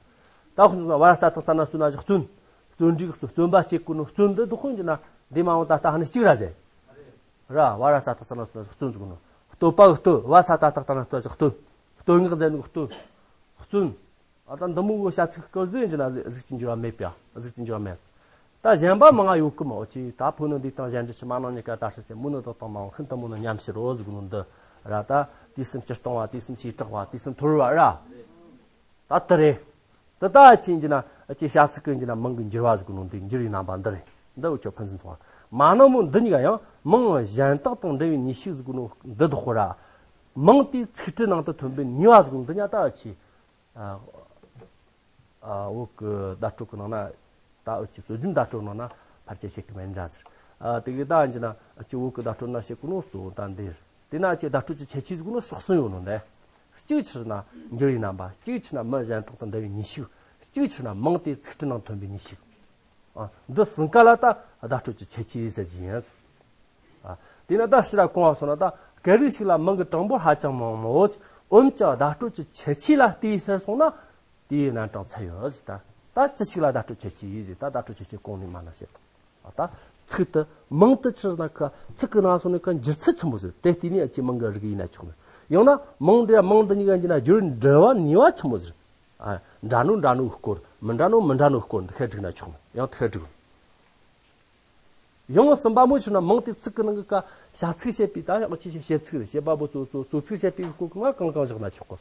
ད་ཁོང་ཚོ་ན་བ་ར་ཙ་ཐག་ཙ་ན་བརྩོན་ན་ཞིག་བརྩོན། བརྩོན་འགྲུས་ཀྱི་བརྩོན། བརྩོན་པ་སྐྱེ་གོ་ནོ་བརྩོན་འདི་དུ་ཁོང་གྱི་ན་འདི་མ་འོང་ད་ལྟ་ཧ་ནི་གཅིག་ར་ཟེར། ར། བ་ར་ཙ་ཐག་ཙ་ན་བརྩོན་ན་བརྩོན་ཟེར་གོ་ནོ། བསྟོད་པ་གི་བསྟོད། བ་ས་ཏ་བཏགས་སྟ་ན་བསྟོད་ཀྱི་བསྟོད། བསྟོད་བསྔགས་མཛད་ནོ་གི་བསྟོད། བརྩོན། ཨ། ད་འདི་མོ་གི་བྱ་ཚིག་སྐབས་ཟིག་ཡིན་གྱི་ན་གཟུགས་ཀྱི་འགྱུར་བ་མེད་པ། གཟུགས་ཀྱི་འགྱུར་བ་མེད། ད་གཞན་པ་མང་ང་ཡོད་གི་མོ་ཨ་ཅེ། ད་ཕོ་ནི་འདི་དང་གཞན་འདྲ་ཆི། མ་ནིང་གཉིས་ཀ་ད་ཧྲི་ཆེ། མུ་ནི་དོ་དང་མ་འོང་ཤིན་ཏུ་མོ་ནི་ཉམས་ཕྱིར་རོ་ཟེར་གོ་ནོ་འདི་ར། ད་དུས་གསུམ་སྤྱིར་བཏང་བ། དུས་གསུམ་བྱེ་བྲག་པ། དུས་གསུམ་ཐོར་བ་ར། ད་དེ་རེད། དེ་ད་ཅི་ཡིན་གྱི་ན་ཅི་བྱ་ཚིག་གི་ཡིན་གྱི་ན་མིང་གི་འགྱུར་བ་ཟེར་གོ་ནོ་འདི། འགྱུར་བའི་རྣམ་པ་འདི་རེད། འདི་འུ་ཅོ་ཕུན་སུམ་ཚོགས་པ། མ་ནིང་མོ་འདི་གཉིས་ཀ་ཡང་མིང་གཞན་དག་དང་འབྲེལ་བའི་ནུས་ཤུགས་ཟེར་གོ་ནོ་འདི་དག་གོ་ར། མིང་དེའི་ཚིག་འབྲུ་ནང་དུ་ཐོན་པའི་ནུས་པ་ཟེར་གོ་ནོ་འདི་གཉིས་ཀ་ད་ཅི། ཨ། ཨ། བོད་ཀྱི་བརྡ་སྤྲོད་ཀྱི་ནང་ན། ད་འུ་ཅོ་སྲོལ་རྒྱུན་བརྡ་སྤྲོད་ནང་ན་ཕལ་ཆེར་བཤད་ཀྱི་མེད་འདྲ་ཟེར། ཨ། དེ་གི་ད་ཡིན་གྱི་ན་ཅི་བོད་ཀྱི་བརྡ་སྤྲོད་ན་བཤད་གོ་ནོ་གཙོ་བོ་ད་འདི་རེད། དེ་ན་ཅི་བརྡ་སྤྲོད་ཀྱི་ཁྱད་ཆོས་ཟེར་གོ་ནོ་ཕྱོགས་གསུམ་ཡོད་ནོ་འདི། གཅིག་ཆི་ཟེར་ན་འགྱུར་བའི་རྣམ་པ། གཅིག་ཆི་ཟེར་ན་མིང་གཞན་དག་དང་འབྲེལ་བའི་ནུས་ཤུགས། གཅིག་ཆི་ཟེར་ན་མིང་དེའི་ཚིག་འབྲུ་ནང་ཐོན་པའི་ནུས་ཤུགས། ཨ། འདི་གསུམ་ཀ་ལ་ད་བརྡ་སྤྲོད་ཀྱི་ཁྱད་ཆོས་ཟེར་གྱི་ཡིན། ཨ། དེས་ན་ད་ཕྱིར་ར་གོང་བ་སོང་ན་ད་སྐད་རིགས་ཤིག་ལ་མིང་གི་གྲངས་འབོར་ཧ་ཅང་མང་མོད། འོན་ཀྱང་བརྡ་སྤྲོད་ཀྱི་ཁྱད་ཆོས་ལ་བལྟས་ཟེར་སོང་ན་དེའི་རྣམ་གྲངས་ཚད་ཡོད་ཟེར། ད་ད་ཅི་ཞིག་ལ་བརྡ་སྤྲོད་ཁྱད་ཆོས་ཡོད་ཟེར། ད་བརྡ་སྤྲོད་ཁྱད་ཆོས་གོང་ནས་མ་ན་བཤད་དང་། ད་ཚིག་དེ་མིང་དེ་ཆི་ཟེར་ན་ཁ་ཚིག་གི་ནང་སོང་ནས་ཁ་འགྱུར་ཚད་ཆེན་པོ་ཟེར། དེ་བལྟས་ནས་ཨ་ཅེ་མིང་གི་རིགས་ཡིན་ན་ཆོག་ནི། ཡང་ན་མིང་འདི་ཡང་མིང་འདི་གཉིས་ཀ་འགྱུར་ན་འགྱུར་འབྲེལ་བ་ནུས་པ་ཆེན་པོ་ཟེར། ཨ། འདྲ་ནོ་འདྲ་ནོའི་སྐོར། མི་འདྲ་ནོ་མི་འདྲ་ནོའི་སྐོར། འདི་ཁ་བསྒྲིགས་ན་ཆོག་མོད། ཡང་དེ་ཁ་བསྒྲིགས། ཡང་གསུམ་པ་མོ་ཆི་ཟེར་ན་མིང་དེ་ཚིག་གི་ནང་གི་ཀ་བྱ་ཚིག་བྱེད་པའི། ད་ཡང་ཅི་བྱེད། བྱེད་པ་པོ་གཙོ་གཙོ་གཙོ་ཚིག་བྱེད་པའི་སྐོར་གི་ནང་གང་གང་བཞག་ན་ཆོག་གོ།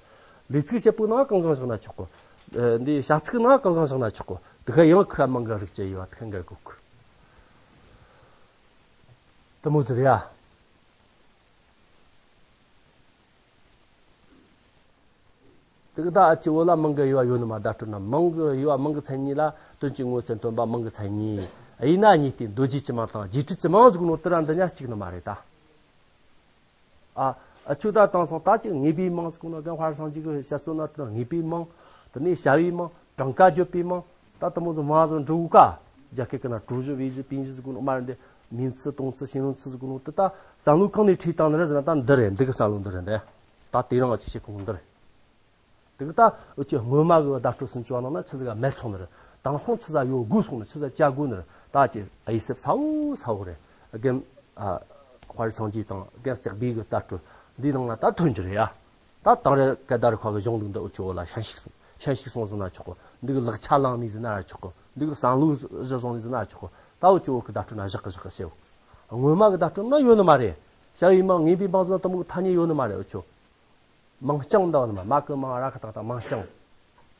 ལས་ཚིག་བྱེད་པོའི་ནང་གང་གང་བཞག་ན་ཆོག་གོ། ཨ། འདི་བྱ་ཚིག་ནང་གང་གང་བཞག་ན་ཆོག་གོ། དེ་ཁ་ཡང་ཁ་མིང་གི་རིགས་ཀྱི་དབྱེ་བ་དེ་ཁ་འགལ་གོ་གི། དེ་མོ་ཟེར་ཡ། དེ་གི་ད་ཨ་ཅེ་བོད་ལ་མིང་གི་དབྱེ་བ་ཡོད་ནི་མ། བརྡ་སྤྲོད་ན་མིང་གི་དབྱེ་བ། མིང་གི་མཚན་ཉིད་ལ་དོན་གྱི་ངོ་བོ་མཚན་སྟོན་པ་མིང་གི་མཚན་ཉིད། དབྱེ་ན་གཉིས་ཏེ། མདོ་རྒྱུད་ཀྱི་མིང་དང་རྗེས་ཁྲིད་ཀྱི་མིང་ཟེར་གོ་ནོ་དེ་ར་འདི་གཉིས་གཅིག་ནི་མ་རེད་ད། ཨ། ཨ་ཆོས་ད་དེང་སང་ད་ཅིག་ངེས་པའི་མིང་ཟེར་གོ་ནོ་རྒན་དཔལ་སངས་རྒྱས་ཀྱི་བཤད་སྲོལ་ན་དེ་ངེས་པའི་མིང་། དེ་ནས་བྱ་བའི་མིང་། གྲངས་ཀ་བརྗོད་པའི་མིང་། ད་དེ་མོ་ཟིག་མང་ཟིག་འབྲི་གོ་ཀ། རྒྱ་སྐད་ཀྱི་ན་主语谓语宾语ཟེར་གོ་ནོ་མ་རེད་འདི། 名词动词形容词ཟེར་གོ་ནོ་དེ་ད་བསམ་བློ་གང་ནས་ཁྲིད་བཏང་ནི་རེད་ཟེར་ན་ད་འདི་རེད། འདི་གི་བསམ་བློ་འདི་རེད་འདི། ད་དེ་རིང་ཨ་ཅེ་བཤད་གོ་ནོ་འདི་རེད། དེ་གི་ད་འུ་ཅེ་སྔོན་མ་གི་བརྡ་སྤྲོད་ཟིན་བཅུ་བ་ནང་ན་ཆི་ཟིག་ག་མེད་སོང་ནི་རེད། དེང་སང་ཆི་ཟིག་ཡོད་དགོས་སོང་ནི། ཆི་ཟིག་བྱ་དགོས་ནི་རེད། ད་ཨ་ཅེ་དབྱེ་ཞིབ་ཚ་བོ་ཚ་བོ་རེད། རྒན་ཨ་དཔལ་སངས་རྒྱས་དང་རྒན་ལྕགས་སྦས་གི་བརྡ་སྤྲོད་འདིའི་ནང་ན་ད་ཐོན་རྒྱུ་རེད་ཡ། ད་དེང་རབས་སྐད་བརྡ་རིག་པ་གི་གཞུང་ལུགས་འདི་འུ་ཅེ་བོད་ལ་ཤན་ཤུགས་སོང་། ཤན་ཤུགས་སོང་ཟེར་ན་ཆོག་གོ། འདི་གི་ལག་ཆ་བླངས་ནས་ཟེར་ན་ར་ཆོག་གོ། འདི་གི་བསམ་བློ་གཞིར་བཟུང་ནས་ཟེར་ན་ར་ཆོག་གོ། ད་འུ་ཅེ་བོད་གི་བརྡ་སྤྲོད་ན་བཞག་གི་བཞག་གི་བཤད་འོ། སྔོན་མ་གི་བརྡ་སྤྲོད་ན་ཡོད་ནི་མ་རེད། བྱ་བའི་མིང་ངེས་པའི་མིང་ཟེར་ན་དེ་མོ་གི་ཐ་སྙད་ཡོད་ནི་མ་རེད། འུ་ཅེ་མིང་རྐྱང་འདི་བ་ནི་མ། མ་གི་མིང་ར་གི་བཏགས་ད་མིང་རྐྱང་།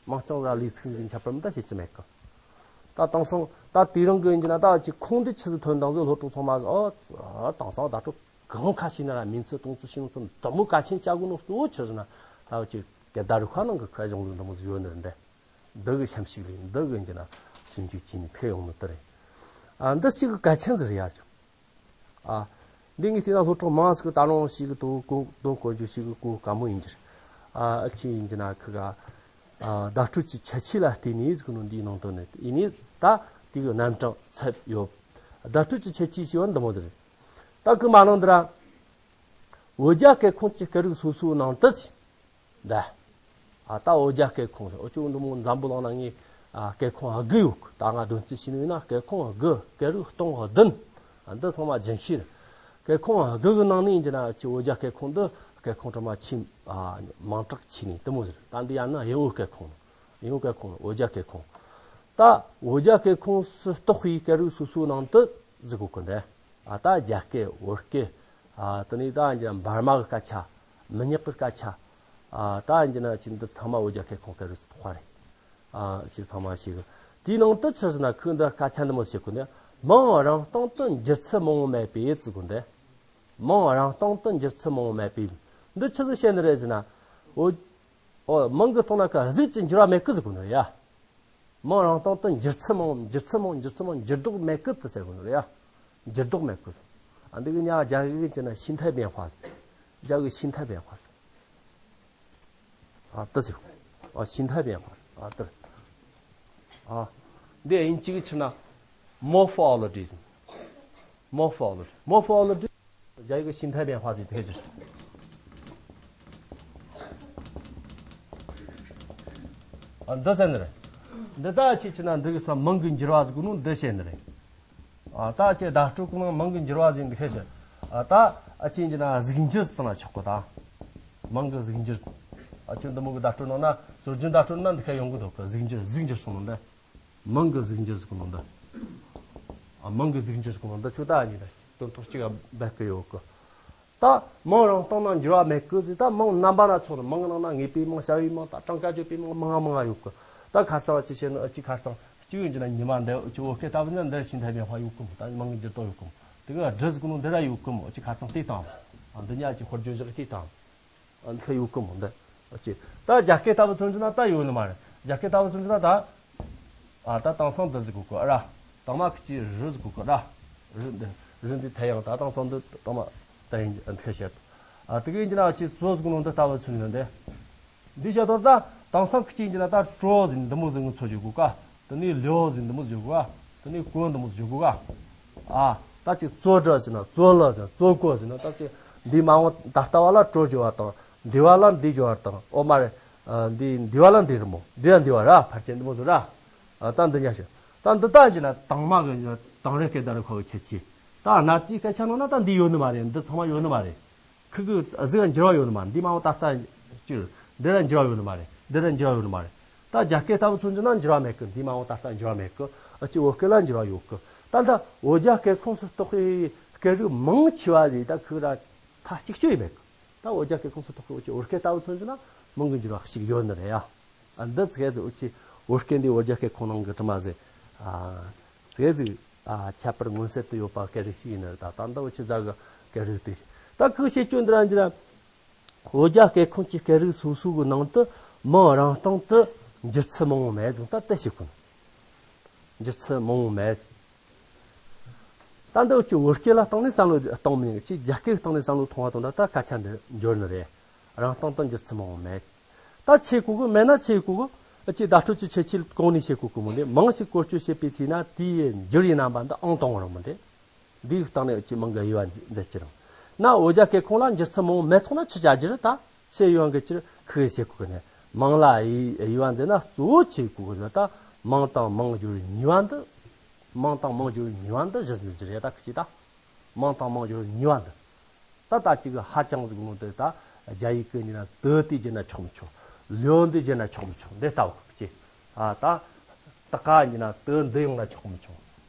མིང་རྐྱང་ར་ལས་ཚིག་འདི་ཁྱད་པར་མི་ད་བཤད་ཀྱི་མེད་གི། ད་དེང་སང་ད་དེ་རིང་གི་ཡིན་གྱི་ན་ད་ཅིག་ཁུངས་འདི་ཆི་ཟིག་ཐོན་དང་ཟིག་སློབ་ཕྲུག་ཚང་མ་གི་ཨོ་དེང་སང་བརྡ་སྤྲོད་ གང་ཁ་ཤས་ན་ར་མིང་ཚིག་སྟོང་ཚིག་ཤིང་ཚིག་དུ་མོ་གལ་ཆེན་བྱ་དགོས་ནོ་གཙོ་བོ་ཆི་ཟེར་ན། ད་བ་ཅིག་གི་ད་རུ་ཁ་ནང་གི་ཁ་གཞུང་ལུགས་འདི་མོ་ཟིག་ཡོད་ནི་རེད་འདི། འདི་གི་ཤམ་ཞིག་ལས་འདི་གི་འདི་ན་ཞིབ་འཇུག་བྱས་ནས་ཐེག་ཡོང་ནི་དེ་རེད། ཨ་འདི་ཞིག་གི་གལ་ཆེན་ཟིག་རེད་ཡ་ཅུ། ཨ། འདི་ངས་བལྟས་ན་སློབ་གྲོགས་མང་ཟིག་གི་ད་རུང་ཞིག་གི་དོ་གོ་དོན་གོ་རྒྱུ་ཞིག་གི་གོ་དཀའ་མོ་ཡིན་གྱི་རེད། ཨ་ཨ་ཅི་ཡིན་གྱི་ན་ཁི་ག་ཨ་བརྡ་སྤྲོད་ཀྱི་ཁྱད་ཆོས་ལ་བརྟེན་ནས་ཟིག་ནོ་འདིའི་ནང་དོན་ནི་ཡིན་ནི་ད་དེ་གི་རྣམ་གྲངས་ཚད་ཡོད། བརྡ་སྤྲོད་ཀྱི་ཁྱད་ཆོས་ཞེས་པ་འདི་མོ་ཟིག་རེད། ད་གི་མ་ནང་འདི་ར། འོ་རྒྱ་སྐད་ཁོངས་ཀྱི་སྐད་རིགས་སོ་སོའི་ནང་དུ་ཟིག་འདི། ཨ་ད་འོ་རྒྱ་སྐད་ཁོངས་ཟེར། འོ་ཅོག་འདི་མོ་འཛམ་བུ་གླིང་ན་ངས་ཨ་སྐད་ཁོངས་ཨ་དགུ་ཡོད་གི། ད་ང་དོན་ཚན་ཞིག་ནས་ཡིན་ན་སྐད་ཁོངས་ཨ་དགུ་སྐད་རིགས་སྟོང་བདུན། ཨ་འདི་ཚང་མ་རྒྱུན་ཤེས་རེད། སྐད་ཁོངས་ཨ་དགུ་གི་ནང་ནས་ཡིན་གྱི་ན་ཅི་འོ་རྒྱ་སྐད་ཁོངས་འདི་སྐད་ཁོངས་གྲངས་མ་ཆེས་ཨ་མང་དྲགས་ཆེ་ནི་དེ་མོ་ཟེར། ད་འདི་ཡང་ན་དབྱིན་ཨོ་སྐད་ཁོངས་ནོ། དབྱིན་ཨོ་སྐད་ཁོངས་ནོ་འོ་རྒྱ་སྐད་ཁོངས། ད་འོ་རྒྱ་སྐད་ཁོངས་སུ་གཏོགས་པའི་སྐད་རིགས་སོ་སོའི་ནང་དུ་ཟིག་གོ་གི་འདི། ཨ་ད་རྒྱ་སྐད་བོད་སྐད། ཨ་དེ་ནས་ད་འདི་འབར་མ་གི་སྐད་ཆ། མི་ཉག་གི་སྐད་ཆ། ཨ་ད་འདི་ན་ཅི་འདི་ཚང་མ་འོ་རྒྱ་སྐད་ཁོངས་སྐད་རིགས་སུ་གཏོགས་པ་རེད། ཨ་ཅི་ཚང་མ་ཞིག་དེའི་ནང་དུ་ཆི་ཟེར་ན་ཁོས་འདི་སྐད་ཆ་འདི་མོ་བཤད་གོ་ནི། མིང་རང་སྟེང་དུ་འགྱུར་ཚུལ་མང་བོ་མེད་པའི་ཟེར་གོ་འདི། མིང་རང་སྟེང་དུ་འགྱུར་ཚུལ་མང་བོ་མེད་པའི། འདི་ཆི་ཟིག་བཤད་ནི་རེད་ཟེར་ན། འོ་འོ་མིང་གི་སྟེང་ན་ཁ་གཟུགས་ཀྱི་འགྱུར་བ་མེད་གི་ཟེར་གོ་ནི་རེད་ཡ། མིང་རང་སྟེང་དུ་འགྱུར་ཚུལ་མང་འགྱུར་ཚུལ་མང་འགྱུར་ཚུལ་མང་འགྱུར་ལྡོག་མེད་གི་དེ་ཟེར་གོ་ནི་རེད་ཡ། འགྱུར་ལྡོག་མེད་གི། ཨ་འདི་གི་ཉག་རྒྱ་གི་གི་ཅི་ན་形态变化། རྒྱ་གི་形态变化། ཨ་དེ་ཟེར། ཨ་形态变化། ཨ་དེ། ཨ་འདི་དབྱིན་ཇི་གི་ཆི་ན་morphology། Morphology། Morphology། རྒྱ་ཡིག་གི་形态变化དེ་ཕལ་ཆེར། ཨ་འདི་ཟེར་ནི་རེད། འདི་ད་ཅི་ཆི་ན་འདི་གི་ས་མིང་གི་འགྱུར་བ་ཟིག་གོ་ནོ་འདི་བཤད་ནི་རེད། ཨ་ད་ཅི་བརྡ་སྤྲོད་གི་ནང་མིང་གི་འགྱུར་བ་ཟིག་འདི་ཕལ་ཆེར། ཨ་ད་ཨ་ཅི་འགྱུར་ན་གཟུགས་འགྱུར་ཟིག་བཏང་ན་ཆོག་གི་ད། མིང་གི་གཟུགས་འགྱུར། ཨ་ཅི་འདི་མོ་གི་བརྡ་སྤྲོད་ནང་ན་སྲོལ་རྒྱུན་བརྡ་སྤྲོད་ན་འདི་ཁ་ཡོང་གི་འདུག་གི། གཟུགས་འགྱུར་གཟུགས་འགྱུར་སོང་ནོ་འདི། མིང་གི་གཟུགས་འགྱུར་ཟེར་གོ་ནོ་འདི། ཨ་མིང་གི་གཟུགས་འགྱུར་ཟེར་གོ་ནོ་འདི་ཆོ་ད་ཨ་ནི་ད་དོན་ཐོག་གཅིག་ག་འབད་གི་ཡོད་གི། ད་མིང་རང་སྟེང་ན་འགྱུར་བ་མེད་གི་ཟེར། ད་མིང་རྣམ་པ་སྣ་ཚོགས་ནི། མིང་གི་ནང་ན་ངེས་པའི་མིང་བྱ་བའི་མིང་ད་གྲངས་ཀ་བརྗོད་པའི་མིང་མང་ང་མང་ང་ཡོད་གི། ད་ཁ་རྩང་ཅི་བཤད་ནི་ཨ་ཅི་ཁ་རྩང་གཅིག་ཡིན་གྱི་ན་ཉི་མ་འདི་ཨ་ཅི་འོ་སྐད་ལྟ་བུ་ན་འདི་形态变化ཡོད་གི་མོ། ད་མིང་གི་འགྱུར་ལྡོག་ཡོད་གི་མོ། དེ་གི་སྦྲུལ་ཟེར་གོ་ནོ་འདི་ར་ཡོད་གི་མོ། ཨ་ཅི་ཁ་རྩང་དེ་དང་། ཨ་འདི་ཉག་ཅི་ཧོར་རྒྱུན་བཞག་དེ་དང་། ཨ་འདི་ཡོད་གི་མོ་འདི། ཨ་ཅི། ད་རྒྱ་སྐད་ལྟ་བུ་མཚོན་རྒྱུ་ན་ད་ཡོད་ནི་མ་རེད། རྒྱ་སྐད་ལྟ་བུ་མཚོན་རྒྱུ་ན་ད། ཨ་ད་དེང་སང་འདི་ཟེར་གོ་གི་ར། དང་མ་ཁི་ཅི་རི་ཟེར་གོ་གི་ར། རི་འདི་རི་འདི་ཐ་ཡང་ད་དེང་སང་འདི་དང་མ་ད་ཡིན་འདི་ཁ་བཤད། ཨ་དེ་གི་ཡིན་གྱི་ན་ཨ་ཅི་ཙོ་ཟེར་གོ་ནོ་འདི་ལྟ་བུ་མཚོན་རྒྱུ་ན་འདི། འདི་བཤད་དོ་ད་དེང་སང་ཁི་ཅི་ཡིན་གྱི་ན་ད་ཀྲོ་ཟེར་འདི་མོ་ཟེར་ངུ་ཚོ་བརྗོད་གོ་ག། དེ་ནས་ལིའོ་ཟེར་འདི་མོ་བརྗོད་གོ་ག། དེ་ནས་ཀོ་འདི་མོ་བརྗོད་གོ་ག། ཨ་ད་ཅིག་ཙོ་ཏྲ་ཟེར་ན་ཙོ་ལ་ཟེར་ན་ཙོ་ཀོ་ཟེར་ན་ད་ཅིག་འདི་མ་འོངས་ད་ལྟ་བ་ལ་ཀྲོ་བརྗོད་པ་དང་འདི་བ་ལ་འདི་བརྗོད་པ་དང་ཨོ་མ་རེད། ཨ་འདི་འདི་བ་ལ་འདི་རེད་མོ། འདི་ཡ་འདི་བ་ར་ཕལ་ཆེར་འདི་མོ་ཟེར་ར། ཨ་ད་འདི་ཉག་ཤོད། ད་འདི་ད་ཡིན་གྱི་ན་དང་མ་གི་དང་རེ་སྐད་ད་རེ་ཁོ་གི་ཁྱད་ཆོས། ད་གནའ་དུས་སྐད་ཆ་ནང་ན་ད་འདི་ཡོད་ནི་མ་རེད། འདི་ཚང་མ་ཡོད་ནི་མ་རེད། ཁི་གི་གཟུགས་ལ་འགྱུར་བ་ཡོད་ནི་མ་རེད། འདི་མ་འོངས་ད་ལྟ་ཅིག་འདི་ལ་འགྱུར་བ་ཡོད་ནི་མ་རེད། འདི་ལ་འགྱུར་བ་ཡོད་ནི་མ་རེད། ད་རྒྱ་སྐད་ལྟ་བུ་མཚོན་རྒྱུ་ན་འགྱུར་བ་མེད་གི། འདི་མ་འོངས་ད་ལྟ་འགྱུར་བ་མེད་གི། ཨ་ཅི་བོད་སྐད་ལ་འགྱུར་བ་ཡོད་གི། ད་ལྟ་འོ་རྒྱ་སྐད་ཁོངས་སུ་གཏོགས་པའི་སྐད་རིགས་མང་ཆེ་བ་ཟིག་ད་ཁི་ར་མཐའ་གཅིག་གཅོད་ཡིན་མེད་གི། ད་འོ་རྒྱ་སྐད་ཁོངས་སུ་གཏོགས་པའི་འོ་ཅི་བོད་སྐད་ལྟ་བུ་མཚོན་རྒྱུ་ན་མིང་གི་འགྱུར་བ་ཞིག་ཡོད་ནི་རེད་ཡ། ཨ་འདི་ཚིག་ཟིག་འོ་ཅི་བོད་སྐད་འདི་འོ་རྒྱ་སྐད་ཁོངས་ནང་གི་དྲི་མ་ཟིག་ཨ་ཚིག་ཟིག་ཨ་ཁྱད་པར་མངོན་གསལ་དུ་ཡོད་པ་སྐད་རིགས་ཤིག་ཡིན་ནི་རེད། ད་ད་འདི་འོ་ཅི་ཛ་གི་སྐད་རིགས་དེ་ད་ཁི་བཤད་རྒྱུ་འདི་ར་འགྱུར་ར། འོ་རྒྱ་སྐད་ཁོངས་ཀྱི་སྐད་རིགས་སོ་སོ་གི་ནང་དུ་མིང་རང་སྟེང་དུ་འགྱུར་ཚུལ་མང་བོ་མེད་ཟེར། ད་དེ་ཞིག་གོ། འགྱུར་ཚུལ་མང་བོ་མེད། ད་འདི་འུ་ཅི་བོད་སྐད་ལ་བཏང་ནས་བསམ་བློ་གཏོང་མི་ཉན་གི། ཅིག་རྒྱ་སྐད་བཏང་ནས་བསམ་བློ་ཐོངས་པ་དང་འདྲ། ད་སྐད་ཆ་འདི་འགྱུར་ནི་རེད། རང་སྟེང་དུ་འགྱུར་ཚུལ་མང་བོ་མེད། ད་ཆི་གོ་གི་མེད་ན་ཆི་གོ་གི། འུ་ཅི་བརྡ་སྤྲོད་ཀྱི་ཁྱད་ཆོས་གོང་ནས་བཤད་གོ་གི་མོ་འདི། མིང་ཞིག་བཀོལ་སྤྱོད་བྱེད་པའི་ཚེ་ན་དེའི་འགྱུར་བའི་རྣམ་པ་འདི་ཨང་དང་པོ་རང་མོ་འདི། འདིའི་སྟེང་ནས་ཅི་མིང་གི་དབྱེ་བ་མཛད་ཀྱི་རང་། ན་འོ་རྒྱ་སྐད་ཁོངས་ལ་འགྱུར་ཚུལ་མང་བོ་མེད་ཐོག་ན་ཆི་བྱ་རྒྱུ་རེད། ད་ཞེས་ཡོང་གི་ཅིར་ཁི་ཡེ་བྱེད་དགོས་གི་ནས། མིང་ལ་དབྱེ་དབྱེ་བ་མཛད་ན་གཙོ་བོ་ཆི་གོ་གི་ཟེར་ན། ད་མིང་དང་མིང་སྦྱོར་གཉིས་པ་འདི། མིང་དང་མིང་སྦྱོར་གཉིས་པ་འདི་གཞིར་འཛིན་གྱི་རེད། ད་ཁི་ཅི་ད་མིང་དང་མིང་སྦྱོར་གཉིས་པ་འདི། ད་ད་ཅིག་ཧ་ཅང་ཟིག་མོ་དེ་ད་རྒྱ་ཡིག་གི་ཡིན་ན་དེ་དེ་བརྗོད་ན་ཆོག་མི་ཆོག་ལིའོ་འདི་བརྗོད་ན་ཆོག་མི་ཆོག་འདི་ལྟ་བུ་ཅི། ཨ་ད་ད་ག་ཡིན་ན་དེ་འདི་ཡོང་ན་ཆོག་མི་ཆོག་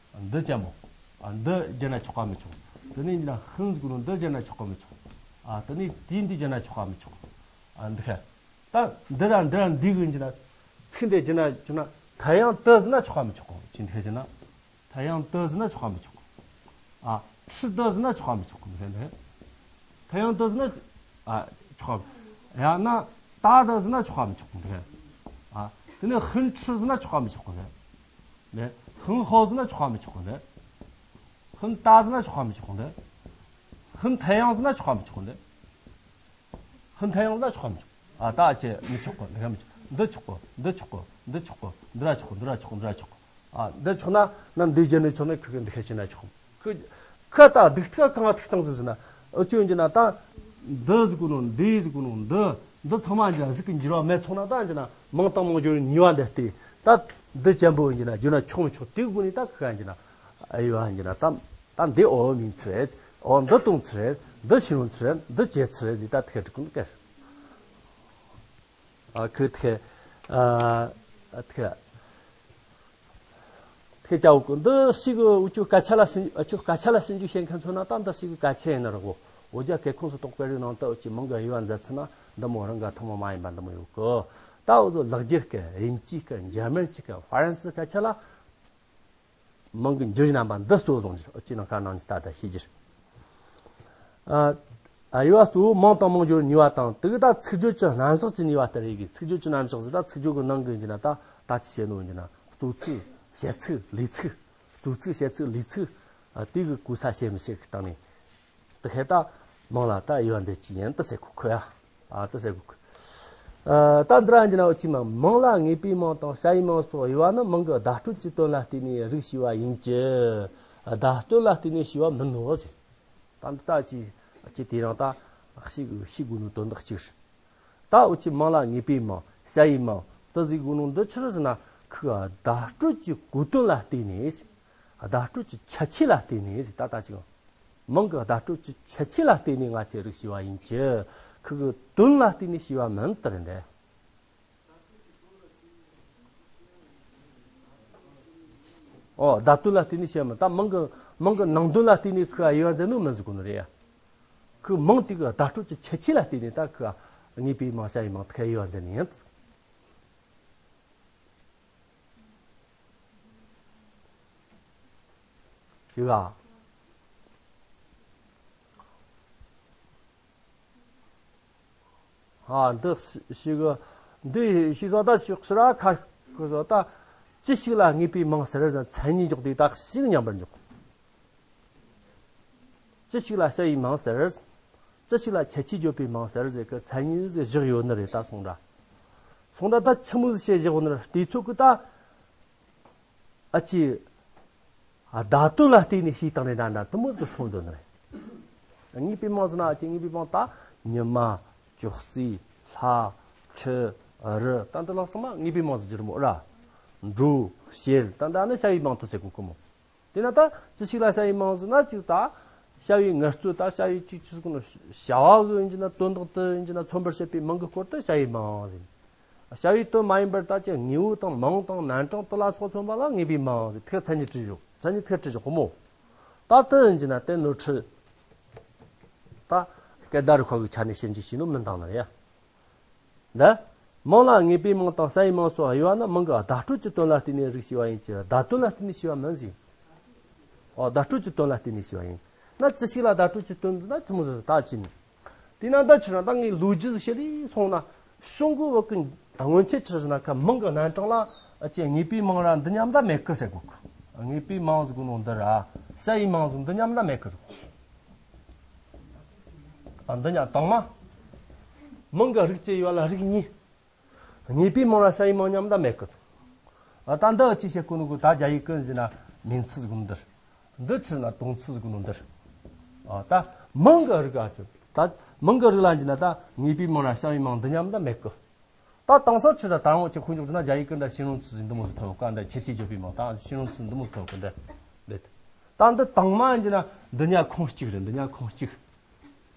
འདི་ཅན་མོ། ཨ་འདི་བརྗོད་ན་ཆོག་ག་མི་ཆོག་དེ་ནས་ཡིན་ན་ཧིན་ཟིག་ནོ་འདི་བརྗོད་ན་ཆོག་ག་མི་ཆོག་ཨ་དེ་ནས་དེ་འདི་བརྗོད་ན་ཆོག་ག་མི་ཆོག་ཨ་འདི་ཁ། ད་འདི་ར་འདི་ར་འདི་གི་ཡིན་ན་ཚིག་འདི་བརྗོད་ན་བརྗོད་ན་ཐ་ཡང་དེ་ཟེར་ན་ཆོག་ག་མི་ཆོག་ཅི་འདི་བརྗོད་ན། ཐ་ཡང་དེ་ཟེར་ན་ཆོག་ག་མི་ཆོག་ཨ་ཁྲི་དེ་ཟེར་ན་ཆོག་ག་མི་ཆོག་འདི་འདི། ཐེ་ཡང་དུ་ཟེར་ན་ཨ་ཆོག་གམ། ཡང་ན་ད་དུ་ཟེར་ན་ཆོག་གམ་ཆོག་གི་འདུག་ཨ་དེ་ནས་ཧུན་ཁྲི་ཟེར་ན་ཆོག་གམ་ཆོག་གི་འདུག་ཧུན་ཧོ་ཟེར་ན་ཆོག་གམ་ཆོག་གི་འདུག་ཧུན་ད་ཟེར་ན་ཆོག་གམ་ཆོག་གི་འདུག་ཧུན་ཐེ་ཡང་ཟེར་ན་ཆོག་གམ་ཆོག་གི་འདུག་ཧུན་ཐེ་ཡང་ཟེར་ན་ཆོག་གམ་ཆོག་ཨ་ད་ཨ་ཅེ་མི་ཆོག་གི་འདི་ག་མི་ཆོག་འདི་ཆོག་གི་འདི་ཆོག་གི་འདི་ཆོག་གི་འདི་ར་ཆོག་གི་འདི་ར་ཆོག་གི་འདི་ར་ཆོག་གི་ཨ་འདི་ཆོག་ན་ནམ་འདི་བརྒྱབ་ནས་ཆོག་ན་ཁི་གི་འདི་ཁ་ཆེ་ན་ཆོག་གི་ཁ་ད་སྡུག་ཐག་གང་ཐུག་བཏང་ཟིག་ཟེར་ན་ཨུ་ཅོ་འཇི་ན་ད་འདི་ཟིག་གོ་ནོ་འདི་ཟིག་གོ་ནོ་འདི་འདི་ཚང་མ་འཇི་ན་ཟིག་གི་འགྱུར་བ་མེད་ཚོགས་ན་ད་འཇི་ན་མང་དང་མང་འགྱུར་ནུས་པ་འདི་སྟེ་ད་འདི་ཅན་པོ་འཇི་ན་འཇུ་ན་ཆོག་མི་ཆོག་དེ་གི་སྒོ་ནས་ད་ཁི་ག་འཇི་ན་ཨ་ཡོ་འཇི་ན་ད་ད་འདི་ཨོ་མིན་ཚི་རེད། ཨོ་འདི་གཏོང་ཚི་རེད། འདི་ཤི་རུང་ཚི་རེད། འདི་བྱེད་ཚི་རེད་ཟིག་ད་ཐེ་གི་ཀུན་ཀེར། ཨ་ཁུ་ཐེ་ཨ་ཐེ་ཐེ་ཅའོ་ཀུན་འདི་ཞིག་གི་འུ་ཅོ་སྐད་ཆ་ལ་ཞིབ་འུ་ཅོ་སྐད་ཆ་ལ་ཞིབ་འཇུག་བྱེད་མཁན་ཚོ་ན་ད་འདི་ཞིག་གི་སྐད་ཆ་ཡིན་ན་རོགས་གོ། འོ་ཇ་སྐད་ཁོངས་སུ་གཏོགས་པའི་རིགས་ནང་དུ་འུ་ཅོ་མང་གི་དབྱེ་བ་མཛད་ཚུལ་ན་འདི་མོ་རང་ག་ཐུན་མོང་མ་ཡིན་པ་འདི་མོ་ཡོད་གི། ད་འུ་ཚོ་ལག་རྒྱལ་སྐད་དབྱིན་ཇིའི་སྐད་འཇར་མན་གྱི་སྐད་ཧྥ་རན་སི་སྐད་ཆ་ལ། མིང་གི་འགྱུར་རྣམ་པ་འདི་གཙོ་བོ་བཟུང་རྒྱུ་ཨུ་ཅི་ནང་ཁ་ནང་གི་ད་ལྟ་ཤེས་རྒྱུར། ཨ་དབྱེ་བ་གཙོ་བོ་མིང་དང་མིང་འགྱུར་ནུས་པ་དང་དེ་གི་ད་ཚིག་བརྗོད་ཀྱི་རྣམ་གཞག་གི་ནུས་པ་ལྟར་རེ་གི་ཚིག་བརྗོད་ཀྱི་རྣམ་གཞག་ཟེར་ད་ཚིག་བརྗོད་ཀྱི་ནང་གི་འགྱུར་ན་ད་ད་ཅི་བྱེད་ནོ་འགྱུར་ན་གཙོ་ཚིག་བཤད་ཚིག་ལས་ཚིག་གཙོ་ཚིག་བཤད་ཚིག་ལས་ཚིག་ཨ་དེ་གི་གོ་ས་བྱེད་མི་བྱེད་གི་སྟེང་ནས། དེ་ཁེ་ད་མིང་ལ་ད་དབྱེ་བ་མཛད་ཀྱི་ཡིན་ད་ཟེར་གོ་ཁོ་ཡ། ཨ་ད་ཟེར་གོ་ཁོ། ཨ་ད་འདི་ར་འཇི་ན་འུ་ཅི་མ་མིང་ལ་དངོས་པོའི་མིང་དང་བྱ་བའི་མིང་སོགས་དབྱེ་བ་ནི་མིང་གི་བརྡ་སྤྲོད་ཀྱི་དོན་ལ་བརྟེན་ནས་རིགས་ཞེས་པ་ཡིན་གྱི། བརྡ་སྤྲོད་ལ་བརྟེན་ནས་ཞེས་པ་མིན་ནོ་ཟེར། ད་འདི་ད་ཅི་ཅི་དེ་རང་ད་ཤིག་ཤིག་དགོས་ནོ་དོན་དག་གཅིག་རེད། ད་འུ་ཅི་མིང་ལ་དངོས་པོའི་མིང་བྱ་བའི་མིང་དུ་ཟིག་དགོས་ནོ་འདི་ཕྱིར་ཟེར་ན་ཁོས་བརྡ་སྤྲོད་ཀྱི་གོ་དོན་ལ་བརྟེན་ནས་བརྡ་སྤྲོད་ཀྱི་ཁྱད་ཆོས་ལ་བརྟེན་ནས་ད་ལྟ་ཅིག་མིང་གི་བརྡ་སྤྲོད་ཀྱི་ཁྱད་ཆོས་ལ་བརྟེན་ནས་ང་ཚོས་རིགས་ཞེས་པ་ཡིན་གྱི། ཁོ་གི་དོན་ལ་བརྟེན་ནས་ཞེས་པ་མིན་ལྟར་འདྲ། ཨོ་བརྡ་དོན་ལ་བརྟེན་ནས་ཞེས་པ་མིན་ད་མིང་གི་མིང་གི་ནང་དོན་ལ་བརྟེན་ནས་ཁོས་དབྱེ་བ་མཛད་ནོ་མིན་ཟེར་གོ་ནི་རེད་ཡ། ཁོའི་མིང་དེ་གི་བརྡ་སྤྲོད་ཀྱི་ཁྱད་ཆོས་ལ་བརྟེན་ནས་ད་ཁོས་དངོས་པོའི་མིང་བྱ་བའི་མིང་དེ་ག་དབྱེ་བ་མཛད་ནི་ཡིན། ཡོད་ལ། ཨ་འདི་ཞིག་གི་འདི་ཞིག་བཟོ་ལྟ་ཞིག་ཕྱིར་ཁ་ཁོ་བཟོ་ལྟ་ཅི་ཞིག་ལ་དངོས་པོའི་མིང་ཟེར་ཟེར་མཚན་ཉིད་འཇོག་དུས་དག་ཞིག་མཉམ་པར་འཇོག་ཅི་ཞིག་ལ་བྱ་བའི་མིང་ཟེར། ཅི་ཞིག་ལ་ཁྱད་ཆོས་བརྗོད་པའི་མིང་ཟེར་ཟེར་གི་མཚན་ཉིད་ཟིག་བཞག་ཡོད་ནི་རེད་ད་སོང་འདྲ། སོང་འདྲ་ད་ཆི་མོ་ཟིག་བྱས་བཞག་ཡོད་ནི་རེད་དེ་ཚོ་གི་ད། ཨ་ཅེ། བརྡ་དོན་ལ་བརྟེན་ནས་བྱས་བཏང་ནས་འདྲ་འདྲ་དུ་མོ་ཟིག་སོང་འདོད་ནི་རེད། དངོས་པོའི་མིང་ཟེར་ན་ཨ་ཅེ་དངོས་པོའི་མིང་ད་ཉི་མ། ཅོག་ཙེ། ལྷ། ཆུ། རི་ད་འདི་ལ་སོང་ན་དངོས་པོའི་མིང་ཟེར་རྒྱུ་རེད་མོ་ར། འགྲོ། བྱེད་ད་འདི་ནི་བྱ་བའི་མིང་དུ་ཟེར་གོ་གི་མོ། དེས་ན་ད་ཅི་ཞིག་ལ་བྱ་བའི་མིང་ཟེར་ན་ཅིག་ད། བྱ་བའི་ངལ་རྩོལ་ད་བྱ་བའི་ཅིག་ཅི་ཟེར་གོ་ནོ། བྱ་བ་གི་ཡིན་གྱི་ན་དོན་དག་དེ་ཡིན་གྱི་ན་མཚོན་པར་བྱེད་པའི་མིང་གི་སྐོར་དུ་བྱ་བའི་མིང་ཟེར། བྱ་བའི་དོན་མ་ཡིན་པར་ད་ཅི་དངོས་པོ་དང་མིང་དང་རྣམ་གྲངས་དེ་ལ་སོགས་མཚོན་པ་ལ་དངོས་པོའི་མིང་ཟེར་ཐེག་མཚན་ཉིད་བྲིས་བཞག་མཚན་ཉིད་ཐེག་བྲིས་བཞག་གོ་མོ། ད་དེ་ཡིན་གྱི་ན་དེ་ནོར་འཁྲུལ། ད་སྐད་བརྡ་རིག་པ་གི་ཆ་ནས་ཞིབ་འཇུག་བྱས་ནོ་མིན་དང་ནི་རེད་ཡ། འདི། མིང་ལ་དངོས་པོའི་མིང་དང་བྱ་བའི་མིང་སོགས་དབྱེ་བ་ནི་མིང་གི་བརྡ་སྤྲོད་ཀྱི་དོན་ལ་བརྟེན་ནས་རིགས་ཞེས་པ་ཡིན་གྱི་བརྡ་དོན་ལ་བརྟེན་ནས་ཞེས་པ་མིན་ཟེར། ཨོ་བརྡ་སྤྲོད་ཀྱི་དོན་ལ་བརྟེན་ནས་ཞེས་པ་ཡིན། ན་ཅི་ཞིག་ལ་བརྡ་སྤྲོད་ཀྱི་དོན་ཟེར་ན་ཆི་མོ་ཟེར་ད་ཅི་ནི། དེས་ན་ད་ཕྱིར་ན་ད་ངས་ལོ་རྒྱུས་ཟིག་བཤད་ལས་སོང་ན་གཞུང་གི་བོད་ཀྱི་སྔོན་ཆད་ཕྱིར་ན་ཁ་མིང་གི་རྣམ་གྲངས་ལ་ཨ་ཅེ་དངོས་པོའི་མིང་ར་འདི་མཉམ་ད་མེད་གི་ཟེར་གོ་གི། དངོས་པོའི་མིང་ཟེར་གོ་ནོ་འདི་ར་བྱ་བའི་མིང་ཟེར་འདི་མཉམ་ད་མེད་གི་ཟེར་གོ། ཨ་འདི་ཉག་དང་མ། མིང་གི་རིགས་གཅིག་ཡོད་ལ་རིགས་གཉིས། དངོས་པོའི་མིང་ལ་བྱ་བའི་མིང་མཉམ་ད་མེད་གི། ཨ་ད་འདི་ཅི་བཤད་གོ་ནོ་གི་ད་རྒྱ་ཡིག་གི་ཟེར་ན་名词ཟེར་གོ་ནོ་འདིར། འདི་ཕྱིར་ན་动词ཟེར་གོ་ནོ་འདིར། ཨ་ད་མིང་གི་རིགས་ཨ་ཅོ། ད་མིང་གི་རིགས་ལ་ཟེར་ན་ད་དངོས་པོའི་མིང་ལ་བྱ་བའི་མིང་འདི་མཉམ་ད་མེད་གི། ད་དེང་སང་ཕྱིར་ད་དང་པོ་ཅིག་དཔེ་འཇོག་ཟེར་ན་རྒྱ་ཡིག་གི་འདྲ་形容词ཟེར་འདི་མོ་ཟིག་ཐོན་ཡོད་ཀ་འདྲ་ཁྱད་ཆོས་བརྗོད་པའི་མིང་ད་形容词འདི་མོ་ཟིག་ཐོན་ཡོད་ཀ་འདི། འདི། ད་འདི་དང་མ་ཡིན་གྱི་ན་འདི་ཉག་ཁུངས་གཅིག་རེད། འདི་ཉག་ཁུངས་གཅིག་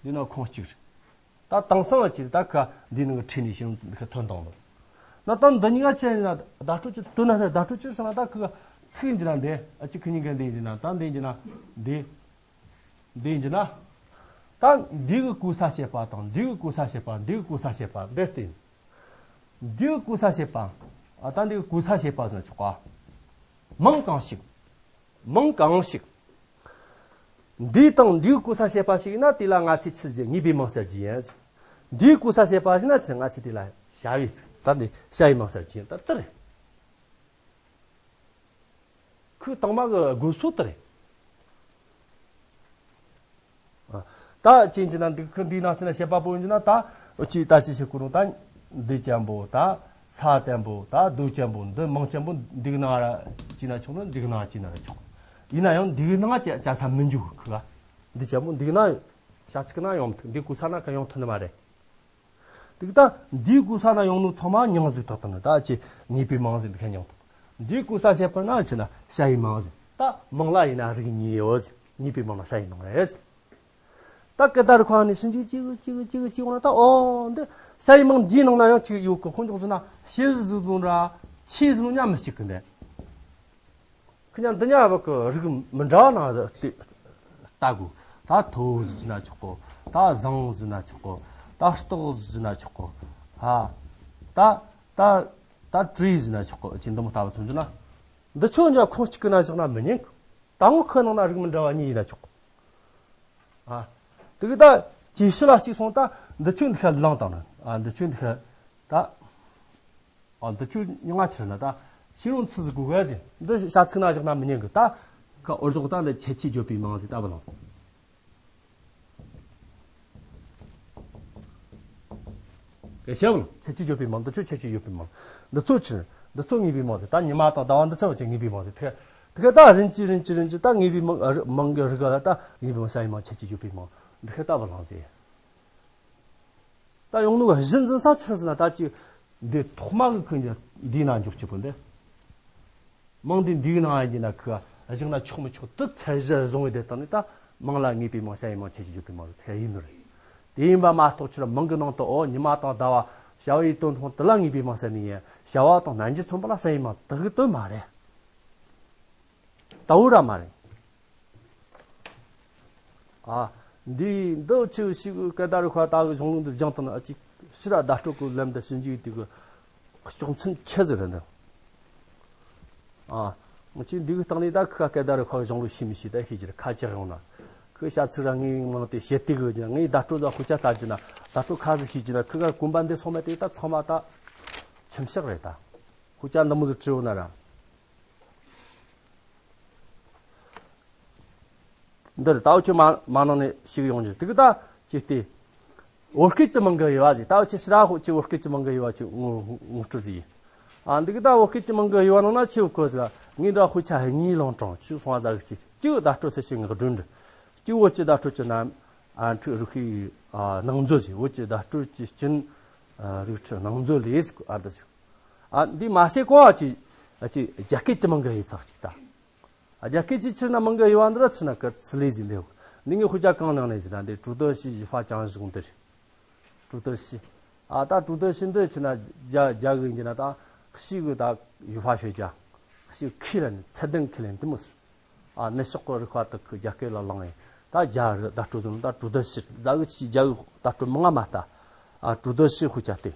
འདི་ཉག་ཁུངས་གཅིག་རེད། ད་དེང་སང་ཅིག་ད་ཁ་འདི་ནང་གི་ཁྲིད་ནས་ཤེས་འདི་ཁ་ཐོན་དང་ལོ། ན་ད་འདི་གཉིས་ཀ་ཆེ་ན་བརྡ་སྤྲོད་ཀྱི་དོན་ན་བརྡ་སྤྲོད་ཀྱི་སོང་ན་ད་ཁ་ཚིག་འདི་ན་འདི་ཨ་ཅིག་ཁ་གཉིས་ཀ་འདི་འདི་ན་ད་འདི་འདི་ན་འདི་འདི་འདི་ན་ད་འདི་གི་གོ་ས་བཤད་པ་དང་འདི་གི་གོ་ས་བཤད་པ་འདི་གི་གོ་ས་བཤད་པ་འདི་སྟེ། འདི་གི་གོ་ས་བཤད་པ་ཨ་ད་འདི་གི་གོ་ས་བཤད་པ་ཟེར་ཆོག་ག་མིང་གང་ཞིག་མིང་གང་ཞིག་འདི་དང་འདིའི་གོ་ས་བཤད་པ་ཞིག་ཡིན་ན་དེ་ལ་ང་ཚོས་ཆི་ཟེར། ངེས་པའི་མིང་ཟེར་རྒྱུ་ཡིན། འདིའི་གོ་ས་བཤད་པ་ཞིག་ན་ཆི། ང་ཚོས་དེ་ལ་བྱ་བའི་ཚིག་ད་འདི་བྱ་བའི་མིང་ཟེར་རྒྱུ་ཡིན། ད་དེ་རེད། ཁོས་དང་མ་གི་དགོས་སོ་དེ་རེད། ཨ། ད་ཅི་ཡིན་ན་འདི་ཁོ་འདིའི་ནང་དེ་ན་བཤད་པ་པོ་ཡིན་ན། ད་འུ་ཅི་ད་ཅི་བྱེད་དགོས་རུང་། ད་འདི་ཅན་པོ། ད་ས་དན་པོ། ད་རྡོ་ཅན་པོ། འདི་མིང་ཅན་པོ་འདི་གི་ནང་ར་ཅི་ན་ཆོག་ན་འདི་གི་ནང་ཅི་ན་ར་ཆོག་ཡིན་ན་ཡང་འདི་གི་ནང་ཅི་ཅ་ས་མི་འཇུག་ཁོ་ག་འདི་ཅན་པོ་འདི་གི་ནང་བྱ་ཚིག་ན་ཡོང་མི་ཐུབ། འདི་གོ་ས་ན་ག་ཡོང་ཐུབ་ནི་མ་རེད། དེ་གི་ད་འདིའི་གོ་ས་ན་ཡོང་ནོ་ཚང་མ་མིང་ཟིག་ཐག་ཐག་ནི། ད་ཅི་ངེས་པའི་མིང་ཟིག་འདི་ཁ་མིང་ཐག་འདིའི་གོ་ས་བཤད་པ་ན་ཅི་ན་བྱ་བའི་མིང་ཟིག་ད་མིང་ལ་ཡིན་ན་རིགས་གཉིས་ཡོད་ཟིག་ངེས་པའི་མིང་ལ་བྱ་བའི་མིང་རེད་ཟིག་ད་སྐད་བརྡ་རུ་ཁ་ནས་ཕྱིན་ཅིག་ཅིག་ཅིག་ཅིག་ཅིག་འོང་ན། ད་ཨོ་འདི་བྱ་བའི་མིང་འདིའི་ནང་ན་ཡང་ཅིག་ཡོད་གི། ཁོང་ཚོ་ཟེར་ན་ཞེས་ཟིག་ཟུང་ར་ཆེས་ཟིག་ཉམས་མི་གཅིག་གི་འདི། ཁི་ཉ་འདི་ཉ་བ་གི་རིགས་མི་འདྲ་བ་ནང་དུ་ལྟ་དགོས། ད་མཐོ་ཟེར་ན་ཆོག་གོ། ད་བཟང་ཟེར་ན་ཆོག་གོ། ད་སྟོགས་ཟེར་ན་ཆོག་གོ། ཨ། ད་ད་ད་བྲིས་ཟེར་ན་ཆོག་གོ། ཅི་འདི་མོ་ལྟ་བུ་མཚོན་རྒྱུ་ན། འདི་ཆོ་ཉ་ཁོང་གཅིག་གི་ན་བཞག་ན་མི་ཉན་གི། ད་ངོ་ཁི་ནང་ན་རིགས་མི་འདྲ་བ་གཉིས་ཡིན་ན་ཆོག་གོ། ཨ། དེ་གི་ད་ཇེ་ཕྱི་ལ་གཅིག་སོང་། ད་འདི་ཆོ་འདི་ཁ་ལངས་བཏང་ན། ཨ། འདི་ཆོ་འདི་ཁ་ད། ཨ། འདི་ཆོ་མྱིང་ང་ཆི་ན་ད་ཤེས་རུང་ཚུལ་ཟིག་གོ་ག་ཟིན། འདི་བྱ་ཚིག་ན་བཞག་ན་མི་ཉན་གི། ད་ཁ་འོར་ཟོག་ད་འདི་ཁྱད་ཆོས་བརྗོད་པའི་མིང་ཟིག་ད་བ་ལང་། གལ་ཤེས་བ་ལང་། ཁྱད་ཆོས་བརྗོད་པའི་མིང་། འདི་ཆོ་ཁྱད་ཆོས་ཡོད་པའི་མིང་། འདི་ཚོ་ཆི། འདི་ཚོ་ངེས་པའི་མིང་ཟིག་ད་ཉི་མ་དང་ཟླ་བ་འདི་ཚོ་ཆི་ངེས་པའི་མིང་ཟིག་དེ་དེ་ཁ་ད་རིན་གྱིས་རིན་གྱིས་རིན་གྱིས་ད་ངེས་པའི་མིང་། མིང་གི་རིགས་ལ་ད་ངེས་པའི་མིང་། བྱ་བའི་མིང་། ཁྱད་ཆོས་བརྗོད་པའི་མིང་། འདི་ཁ་ད་བ་ལང་ཟེར། ད་ཡོང་ནོ་གཞི་འཛིན་ས་ཆི་ཟེར་ན། ད་ཅི་འདི་ཐོག་མ་གི་ཁོ་འདི་འདིའི་ནང་འཇོག་ཆེ་པོ་འདི། མིང་འདི་འདིའི་ནང་ཡིན་ན་ཁོ་བཞག་ན་ཆོག་མི་ཆོག་དེ་ཚད་གཞི་བཟུང་བའི་དེ་དང་ནི། ད་མིང་ལ་ངེས་པའི་མིང་། བྱ་བའི་མིང་། ཁྱད་ཆོས་བརྗོད་པའི་མིང་དེ་ཡིན་ནོ་རེད། དེ་ཡིན་པ་མ་གཏོགས་ཕྱིར་མིང་གི་ནང་དུ་ཨོ་ཉི་མ་དང་ཟླ་བ། བྱ་བའི་དོན་སྟོང་དེ་ལ་ངེས་པའི་མིང་ཟེར་ནི་ཡིན། བྱ་བ་དང་རྣམ་འགྱུར་མཚོན་པ་ལ་བྱ་བའི་མིང་དེ་གི་དོན་མ་རེད། ད་འུ་ར་མ་རེད། ཨ། འདི་འདི་ཆུ་ཞིག་སྐད་བརྡ་རུ་ཁ་ད་གི་གཞུང་ལུགས་འདི་སྦྱངས་བཏང་ན། ཨ་ཅིག་ཕྱིར་བརྡ་སྤྲོད་གི་ལམ་དུ་ཞིབ་འཇུག་དེ་གི་ལྕོགས་ཚན་ཆེ་ཟེར་རེད་འདི། ཨ། ང་ཅིག་འདི་གི་སྟེང་ནས་ད་ཁ་སྐད་བརྡ་རུ་ཁ་གི་གཞུང་ལུགས་ཤེས་མི་ཤེས་ད་ཤེས་ཀྱི་རེད། ཁ་ཅིག་ཡོང་ན་ཁོས་བྱ་ཚིག་ར་ངའི་ནང་དེ་བཤད་དེ་གི་ཡོད་ཀྱི་ན། ངའི་བརྡ་སྤྲོད་ད་དཔེ་ཆ་ལྟ་རྒྱུ་ན། བརྡ་སྤྲོད་ཁ་ཟིག་ཤེས་ཀྱི་ན། ཁོ་ག་གོམ་པ་འདི་སོང་མེད་དེ་ད་ཚང་མ་ད་ཁྱིམ་ཤག་རེད་ད། དཔེ་ཆ་འདི་མོ་ཟིག་བྲིས་ཡོད་ན་ར། འདིར་ད་འུ་ཆོ་མ་མ་ནང་ནས་ཞིག་ཡོང་རྒྱུ་དེ་གི་ད་ཅི་སྟེ། བོད་སྐད་ཀྱི་མིང་གི་དབྱེ་བ་ཟིག་ད་འུ་ཆོ་ཕྱིར་ར་ཧོ་ཅི་བོད་སྐད་ཀྱི་མིང་གི་དབྱེ་བ་ཅིག་ངོ་ངོ་སྤྲོད་ཟིག་ཡིན། ཨ། འདི་གི་ད་བོད་སྐད་ཀྱི་མིང་གི་དབྱེ་བ་ནང་ན་ཆི་ཡོད་གི་ཟིག་ངས་འདྲ་དཔེ་ཆ་གཉིས་ལོང་དྲང་ཆུ་སོང་བ་ཟ་གི་ཅིག་གཅིག་བརྡ་སྤྲོད་ཟེར་ཞིག་ངག་སྒྲོན་འདྲི། གཅིག་བོད་ཀྱི་བརྡ་སྤྲོད་ཀྱི་རྣམ། ཨ། འཁྲུག་རིག་ཤེས། ཨ། སྣང་མཛོད་ཟིག་བོད་ཀྱི་བརྡ་སྤྲོད་ཀྱི་སྤྱིན། ཨ། རིག་འཁྲུལ་སྣང་མཛོད་ལས་ཟིག་ཨ། འདི་ཟིག་ཨ། འདི་མ་ཤེས་གོ་ཨ་ཅི། ཨ་ཅི་རྒྱ་སྐད་ཀྱི་མིང་གི་དབྱེ་ཚག་ཅིག་ད། ཨ། རྒྱ་སྐད་ཀྱི་ཕྱིར་ན་མིང་གི་དབྱེ་བ་འདི་ར་ཕྱིར་ན་གི་ཚི་ལས་ཟིན་འདི། འདི་ངས་དཔེ་ཆ་གང་ནང་ནས་ཟིན་ན་འདི་朱德熹语法讲解 འདི་རེད། 朱德熹། ཨ། ད་朱德熹་འདི་ཕྱིར་ན་རྒྱ་རྒྱ་གི་ཡིན་གྱི་ན། ད་ཞིག་གི་ད语法学家། ཞིག་ཁས་ལེན་ཚད་ལྡན་ཁས་ལེན་དེ་མོ་ཟེར། ཨ། ནུབ་ཕྱོགས་གི་རིག་པ་དག་གི་རྒྱ་སྐད་ལ་བླངས་ཡིན། ད་རྒྱ་རི་བརྡ་སྤྲོད་ཟིན་ད་朱德熹། རྒྱ་གི་ཅི་རྒྱ་གི་བརྡ་སྤྲོད་མང་ང་མ་ལྟ། ཨ། 朱德熹 དཔེ་ཆ་དེ།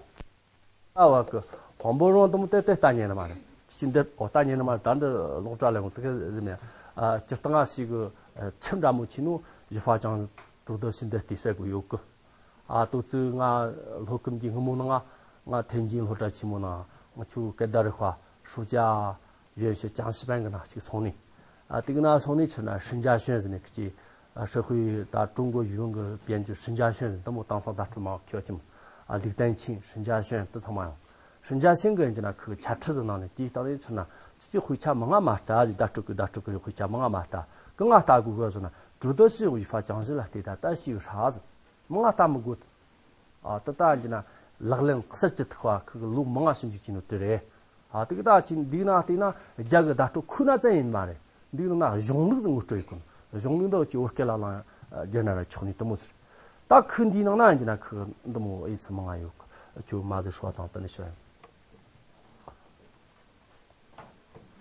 ཨ་བ་གི་དང་པོ་རང་དུ་མོ་ཏེ་ཏེ་ལྟ་ཉན་ནི་མ་རེད། ཅི་འདི་ཨོ་ལྟ་ཉན་ནི་མ་རེད། ད་འདི་ལོག་འདྲ་ལས་འོང་དེ་ག་ཟིན་མེད། ཨ། སྤྱིར་བཏང་ང་ཞིག་གི་ཁྱིམ་འདྲ་མོ་ཆེ་ནོ་语法讲解 朱德熹་འདི་ལྟ་ས་གི་ཡོད་གི། ཨ། དོ་ཙི་ང་སློབ་ཁམས་ཀྱི་སྔོན་མོ་ནང་ང་ང་天津་སློབ་གྲྭ་ཆེན་མོ་ནང་ང་ཆུ་སྐད་བརྡ་རིག་པ་暑假 语言学讲习班 གི་ནང་གཅིག་སོང་ནས། ཨ། དེ་གི་ནང་སོང་ནས་ཕྱིར་ན་沈嘉轩་ཟེར་ནས་གཅིག་ཨ། 社会 ད་中国语文 གི་编剧 沈嘉轩་ཟེར་ནས་དེ་མོ་དེང་སང་བརྡ་སྤྲོད་མང་ཁྱོད་ཀྱི་མོ། ཨ། 李丹庆 沈嘉轩 དེ་ཚང་མ་ཡོང་། 沈嘉轩 གི་ཡིན་གྱི་ན་ཁོའི་ཆ་ཁྲི་ཟིག་ནང་ནས་དེའི་སྟེང་ནས་ཕྱིར་ན་ཅི་ཅི་དཔེ་ཆ་མང་ང་མ་ལྟ་ཟིག་བརྡ་སྤྲོད་གི་བརྡ་སྤྲོད་གི་དཔེ་ཆ་མང་ང་མ་ལྟ། གི་ང་ལྟ་དགོས་གི་ཟེར་ན་朱德熹语法讲解 ལ་བལྟས་ད་ད་ཤེས་ཧྲ་ཟིག་མང་ང་ལྟ་མི་དགོས། ཨ། ད་ལྟ་ཡིན་གྱི་ན་ལག་ལེན་གསར་གྱི་ཐུག་པ་ཁོ་གི་ལོ་མང་ང་ཞིབ་འཇུག་བྱས་ནོ་དེ་རེད། ཨ། དེ་གི་ད་ཅི་འདི་གི་ནང་བལྟས་ན་རྒྱ་གི་བརྡ་སྤྲོད་ཁོ་ན་ཙམ་ཡིན་མ་རེད། འདི་གི་ནང་གཞུང་ལུགས་དེ་ངོ་སྤྲོད་ཡོད་གི། གཞུང་ལུགས་འདི་ཅི་བོད་སྐད་ལ་བླངས་བསྒྱུར་ན་ར་ཆོག་ནི་དེ་མོ་ཟེར། ད་ཁོ་འདིའི་ནང་ན་ཡིན་གྱི་ན་ཁོ་འདི་མོ་ཨེ་ཙི་མང་ང་ཡོད་གི། ཁྱོད་མ་ཟེར་ཧྲ་བ་དང་དེ་ནི་ཤི་ར་ཡིན།